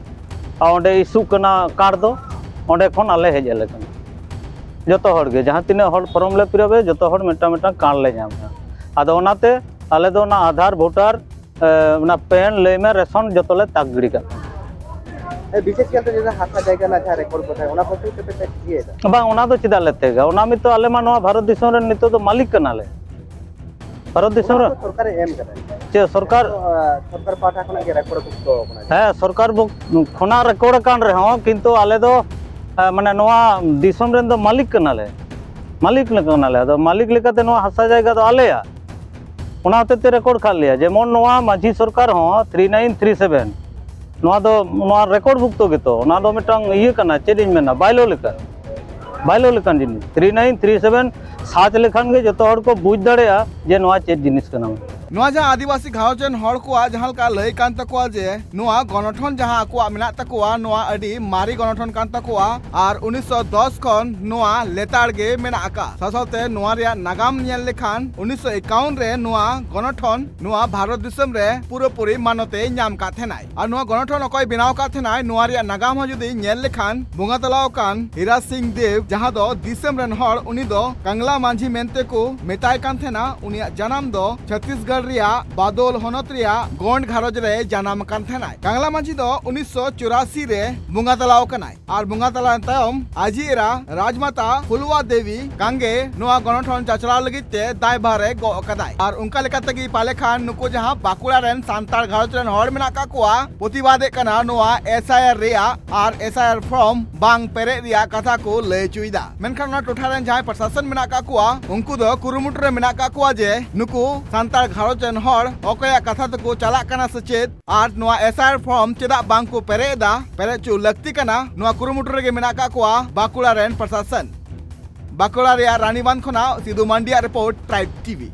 ᱟᱨ ᱚᱸᱰᱮ ᱤᱥᱩᱜ ᱠᱟᱱᱟ ᱠᱟᱨᱰ ᱫᱚ, ᱚᱸᱰᱮ ᱠᱷᱚᱱ ᱟᱞᱮ ᱦᱮᱡ ᱟᱞᱮ ᱠᱟᱱᱟ᱾ ᱡᱚᱛᱚ ᱦᱚᱲ ᱜᱮ, ᱡᱟᱦᱟᱸ ᱛᱤᱱᱟᱹᱜ ᱦᱚᱲ ᱯᱷᱚᱨᱚᱢ ᱞᱮ ᱯᱷᱤᱞᱟᱯᱮᱫ, ᱡᱚᱛᱚ ᱦᱚᱲ ᱢᱤᱫᱴᱟᱝ ᱢᱤᱫᱴᱟᱝ ᱠᱟᱨᱰ ᱞᱮ ᱧᱟᱢ ᱮᱫᱟ᱾ ᱟᱫᱚ ᱚᱱᱟᱛᱮ ᱟᱞᱮ ᱫᱚ ᱚᱱᱟ ᱟᱫᱷᱟᱨ, ᱵᱷᱳᱴᱟᱨ, ᱮ, ᱚᱱᱟ ᱯᱮᱱ, ᱞᱟᱹᱭ ᱢᱮ, ᱨᱮᱥᱚᱱ ᱡᱚᱛᱚ ᱞᱮ ᱛᱟᱠ ᱜᱤᱰᱤ ᱠᱟᱜ ᱠᱟᱱᱟ᱾ ᱦᱮᱸ, ᱵᱤᱥᱮᱥ ᱠᱟᱭᱛᱮ ᱡᱟᱦᱟᱸ ᱦᱟᱥᱟ ᱡᱟᱭᱜᱟ ᱨᱮᱱᱟᱜ ᱡᱟᱦᱟᱸ ᱨᱮᱠᱚᱨᱰ ᱠᱚ ᱛᱟᱦᱮᱸ, ᱚᱱᱟ ᱠᱚ ᱥᱩᱫ ᱛᱮᱯᱮ ᱤᱭᱟᱹᱭᱮᱫᱟ? ᱵᱟᱝ, ᱚᱱᱟ ᱫᱚ ᱪᱮᱫᱟᱜ ᱞᱮ ᱛᱮᱜᱟ? ᱚᱱᱟ ᱢᱤᱫ ᱛᱚ ᱟᱞᱮ ᱢᱟ ᱱᱚᱣᱟ ᱵᱷᱟᱨᱚᱛ ᱫᱤᱥᱚᱢ ᱨᱮᱱ ᱱᱤᱛᱚᱜ ᱫᱚ ᱢᱟᱹᱞᱤᱠ ᱠᱟᱱᱟᱞᱮ᱾ ᱵᱷᱟᱨᱚᱛ ᱫᱤᱥᱚᱢ ᱚᱱᱟ ᱨᱮ ᱫᱚ ᱥᱚᱨᱠᱟᱨᱮ ᱮᱢ ᱠᱟᱫᱟ᱾ ᱪᱮᱫ ᱥᱚᱨᱠᱟᱨ? ᱚᱱᱟ ᱫᱚ, ᱟᱸ, ᱥᱚᱨᱠᱟᱨ ᱯᱟᱦᱴᱟ ᱠᱷᱚᱱᱟᱜ ᱜᱮ ᱨᱮᱠᱚᱨᱰ ᱵᱷᱩᱠᱛᱚ ᱠᱟᱱᱟ᱾ ᱦᱮᱸ, ᱥᱚᱨᱠᱟᱨ ᱵᱷᱩᱠ-, ᱠᱷᱚᱱᱟᱜ ᱨᱮᱠᱚᱨᱰ ᱟᱠᱟᱱ ᱨᱮᱦᱚᱸ, ᱠᱤᱱᱛᱩ ᱟᱞᱮ ᱫᱚ, ᱟᱸ, ᱢᱟᱱᱮ ᱱᱚᱣᱟ ᱫᱤᱥᱚᱢ ᱨᱮᱱ ᱫᱚ ᱢᱟᱹᱞᱤᱠ ᱠᱟᱱᱟᱞᱮ᱾ ᱢᱟᱹᱞᱤᱠ ᱠᱟᱱᱟᱞᱮ᱾ ᱟᱫᱚ ᱢᱟᱹᱞᱤᱠ ᱞᱮᱠᱟᱛᱮ ᱱᱚᱣᱟ ᱦᱟᱥᱟ ᱡᱟᱭᱜᱟ ᱫᱚ ᱟᱞᱮᱭᱟᱜ᱾ ᱚᱱᱟ ᱦᱚᱛᱮᱡ ᱛᱮ ᱨᱮᱠᱚᱨᱰ ᱠᱟᱜ ᱞᱮᱭᱟ᱾ ᱡᱮᱢᱚᱱ ᱱᱚᱣᱟ ᱢᱟᱹᱡᱷᱤ ᱥᱚᱨᱠᱟᱨ ᱦᱚᱸ ᱛᱷᱨᱤ ᱱᱟᱭᱤᱱ ᱛᱷᱨᱤ ᱥᱮᱵᱷᱮᱱ, ᱱᱚᱣᱟ ᱫᱚ, ᱱᱚᱣᱟ ᱨᱮᱠᱚᱨᱰ ᱵᱷᱩᱠᱛᱚ ᱜᱮᱛᱚ, ᱚᱱᱟ ᱫᱚ ᱢᱤᱫᱴᱟᱝ ᱤᱭᱟᱹ ᱠᱟᱱᱟ, ᱪᱮᱫ ᱤᱧ ᱢᱮᱱᱟ, ᱵᱟᱭᱞᱳ ᱞᱮᱠᱟ, ᱵᱟᱭᱞᱳ ᱞᱮᱠᱟᱱ ᱡᱤᱱᱤᱥ᱾ Three nine three seven search ᱞᱮᱠᱷᱟᱱ ᱜᱮ ᱡᱚᱛᱚ ᱦᱚᱲ ᱠᱚ ᱵᱩᱡᱽ ᱫᱟᱲᱮᱭᱟᱜᱼᱟ ᱡᱮ ᱱᱚᱣᱟ ᱪᱮᱫ ᱡᱤᱱᱤᱥ ᱠᱟᱱᱟ᱾ ᱱᱚᱣᱟ ᱡᱟᱦᱟᱸ ᱟᱹᱫᱤᱵᱟᱹᱥᱤ ᱜᱷᱟᱨᱚᱸᱡᱽ ᱨᱮᱱ ᱦᱚᱲ ᱠᱚᱣᱟᱜ ᱡᱟᱦᱟᱸ ᱞᱮᱠᱟ ᱞᱟᱹᱭ ᱠᱟᱱ ᱛᱟᱠᱚᱣᱟ ᱡᱮ ᱱᱚᱣᱟ ᱜᱚᱱᱚᱴᱷᱚᱱ ᱡᱟᱦᱟᱸ ᱟᱠᱚᱣᱟᱜ ᱢᱮᱱᱟᱜ ᱛᱟᱠᱚᱣᱟ, ᱱᱚᱣᱟ ᱟᱹᱰᱤ ᱢᱟᱨᱮ ᱜᱚᱱᱚᱴᱷᱚᱱ ᱠᱟᱱ ᱛᱟᱠᱚᱣᱟ ᱟᱨ ᱩᱱᱤᱥᱥᱚ ᱫᱚᱥ ᱠᱷᱚᱱ ᱱᱚᱣᱟ ᱞᱮᱛᱟᱲ ᱜᱮ ᱢᱮᱱᱟᱜ ᱟᱠᱟᱫ᱾ ᱥᱟᱶ ᱥᱟᱶᱛᱮ ᱱᱚᱣᱟ ᱨᱮᱭᱟᱜ ᱱᱟᱜᱟᱢ ᱧᱮᱞ ᱞᱮᱠᱷᱟᱱ ᱩᱱᱤᱥᱥᱚ ᱮᱠᱟᱣᱚᱱ ᱨᱮ ᱱᱚᱣᱟ ᱜᱚᱱᱚᱴᱷᱚᱱ ᱱᱚᱣᱟ ᱵᱷᱟᱨᱚᱛ ᱫᱤᱥᱚᱢ ᱨᱮ ᱯᱩᱨᱟᱹᱯᱩᱨᱤ ᱢᱟᱱᱚᱛ ᱮ ᱧᱟᱢ ᱟᱠᱟᱫ ᱛᱟᱦᱮᱱᱟᱭ᱾ ᱟᱨ ᱱᱚᱣᱟ ᱜᱚᱱᱚᱴᱷᱚᱱ ᱚᱠᱚᱭ ᱵᱮᱱᱟᱣ ᱟᱠᱟᱫ ᱛᱟᱦᱮᱱᱟᱭ, ᱱᱚᱣᱟ ᱨᱮᱭᱟᱜ ᱱᱟᱜᱟᱢ ᱦᱚᱸ ᱡᱩᱫᱤ ᱧᱮᱞ ᱞᱮᱠᱷᱟᱱ, ᱵᱚᱸᱜᱟ ᱛᱟᱞᱟ ᱟᱠᱟᱱ ᱦᱤᱨᱟ ᱥᱤᱝ ᱫᱮᱵ, ᱡᱟᱦᱟᱸ ᱫᱚ ᱫᱤᱥᱚᱢ ᱨᱮᱱ ᱦᱚᱲ, ᱩᱱᱤ ᱫᱚ ᱠᱟᱝᱞᱟ ᱢᱟᱹᱡᱷᱤ ᱢᱮᱱᱛᱮ ᱠᱚ ᱢᱮᱛᱟᱭ ᱠᱟᱱ ᱛᱟᱦᱮᱱᱟ᱾ ᱩᱱᱤᱭᱟᱜ ᱡᱟᱱᱟᱢ ᱫᱚ ᱪᱷᱚᱛᱤᱥᱜᱚᱲ ᱨᱮᱭᱟᱜ ᱵᱟᱫᱳᱞ ᱦᱚᱱᱚᱛ ᱨᱮᱭᱟᱜ ᱜᱚᱱᱰ ᱜᱷᱟᱨᱚᱸᱡᱽ ᱨᱮ ᱡᱟᱱᱟᱢ ᱟᱠᱟᱱ ᱛᱟᱦᱮᱱᱟᱭ᱾ ᱠᱟᱝᱞᱟ ᱢᱟᱹᱡᱷᱤ ᱫᱚ ᱩᱱᱤᱥᱥᱚ ᱪᱩᱨᱟᱥᱤ ᱨᱮ ᱵᱚᱸᱜᱟ ᱛᱟᱞᱟ ᱟᱠᱟᱱᱟᱭ᱾ ᱟᱨ ᱵᱚᱸᱜᱟ ᱛᱟᱞᱟᱭᱮᱱ ᱛᱟᱭᱚᱢ ᱟᱡᱤᱡ ᱮᱨᱟ ᱨᱟᱡᱽᱢᱟᱛᱟ ᱯᱷᱩᱞᱣᱟ ᱫᱮᱵᱤ ᱠᱟᱝᱜᱮ ᱱᱚᱣᱟ ᱜᱚᱱᱚᱴᱷᱚᱱ ᱪᱟᱪᱞᱟᱣ ᱞᱟᱹᱜᱤᱫ ᱛᱮ ᱫᱟᱭᱵᱷᱟᱨ ᱮ ᱜᱚᱜ ᱟᱠᱟᱫᱟᱭ᱾ ᱟᱨ ᱚᱱᱠᱟ ᱞᱮᱠᱟ ᱛᱮᱜᱮ ᱯᱟᱞᱮ ᱠᱷᱟᱱ ᱱᱩᱠᱩ ᱡᱟᱦᱟᱸ ᱵᱟᱸᱠᱩᱲᱟ ᱨᱮᱱ ᱥᱟᱱᱛᱟᱲ ᱜᱷᱟᱨᱚᱸᱡᱽ ᱨᱮᱱ ᱦᱚᱲ ᱢᱮᱱᱟᱜ ᱠᱟᱜ ᱠᱚᱣᱟ, ᱯᱨᱚᱛᱤᱵᱟᱫᱮᱫ ᱠᱟᱱᱟ ᱱᱚᱣᱟ ᱮᱥ ᱟᱭ ᱟᱨ ᱨᱮᱭᱟᱜ ᱟᱨ ᱮᱥ ᱟᱭ ᱟᱨ ᱯᱷᱚᱨᱢ ᱵᱟᱝ ᱯᱮᱨᱮᱡ ᱨᱮᱭᱟᱜ ᱠᱟᱛᱷᱟ ᱠᱚ ᱞᱟᱹᱭ ᱦᱚᱪᱚᱭᱮᱫᱟ᱾ ᱢᱮᱱᱠᱷᱟᱱ ᱚᱱᱟ ᱴᱚᱴᱷᱟ ᱨᱮᱱ ᱡᱟᱦᱟᱸᱭ ᱯᱨᱚᱥᱟᱥᱚᱱ ᱢᱮᱱᱟᱜ ᱠᱟᱜ ᱠᱚᱣᱟ, ᱩᱱᱠᱩ ᱫᱚ ᱠᱩᱨᱩᱢᱩᱴᱩ ᱨᱮ ᱢᱮᱱᱟᱜ ᱠᱟᱜ ᱠᱚᱣᱟ ᱡᱮ ᱱᱩᱠᱩ ᱥᱟᱱᱛᱟᱲ ᱜᱷᱟᱨᱚᱸᱡᱽ ᱨᱮᱱ ᱦᱚᱲ ᱚᱠᱚᱭᱟᱜ ᱠᱟᱛᱷᱟ ᱛᱮᱠᱚ ᱪᱟᱞᱟᱜ ᱠᱟᱱᱟ ᱥᱮ ᱪᱮᱫ, ᱟᱨ ᱱᱚᱣᱟ ᱮᱥ ᱟᱭ ᱟᱨ ᱯᱷᱚᱨᱢ ᱪᱮᱫᱟᱜ ᱵᱟᱝ ᱠᱚ ᱯᱮᱨᱮᱡ ᱮᱫᱟ, ᱯᱮᱨᱮᱡ ᱦᱚᱪᱚ ᱞᱟᱹᱠᱛᱤ ᱠᱟᱱᱟ᱾ ᱱᱚᱣᱟ ᱠᱩᱨᱩᱢᱩᱴᱩ ᱨᱮᱜᱮ ᱢᱮᱱᱟᱜ ᱠᱟᱜ ᱠᱚᱣᱟ ᱵᱟᱸᱠᱩᱲᱟ ᱨᱮᱱ ᱯᱨᱚᱥᱟᱥᱚᱱ᱾ ᱵᱟᱸᱠᱩᱲᱟ ᱨᱮᱭᱟᱜ ᱨᱟᱱᱤᱵᱟᱸᱫᱷ ᱠᱷᱚᱱᱟᱜ ᱥᱤᱫᱩ ᱢᱟᱱᱰᱤᱭᱟᱜ ᱨᱤᱯᱳᱨᱴ, ᱴᱨᱟᱭᱤᱵᱽ ᱴᱤᱵᱷᱤ᱾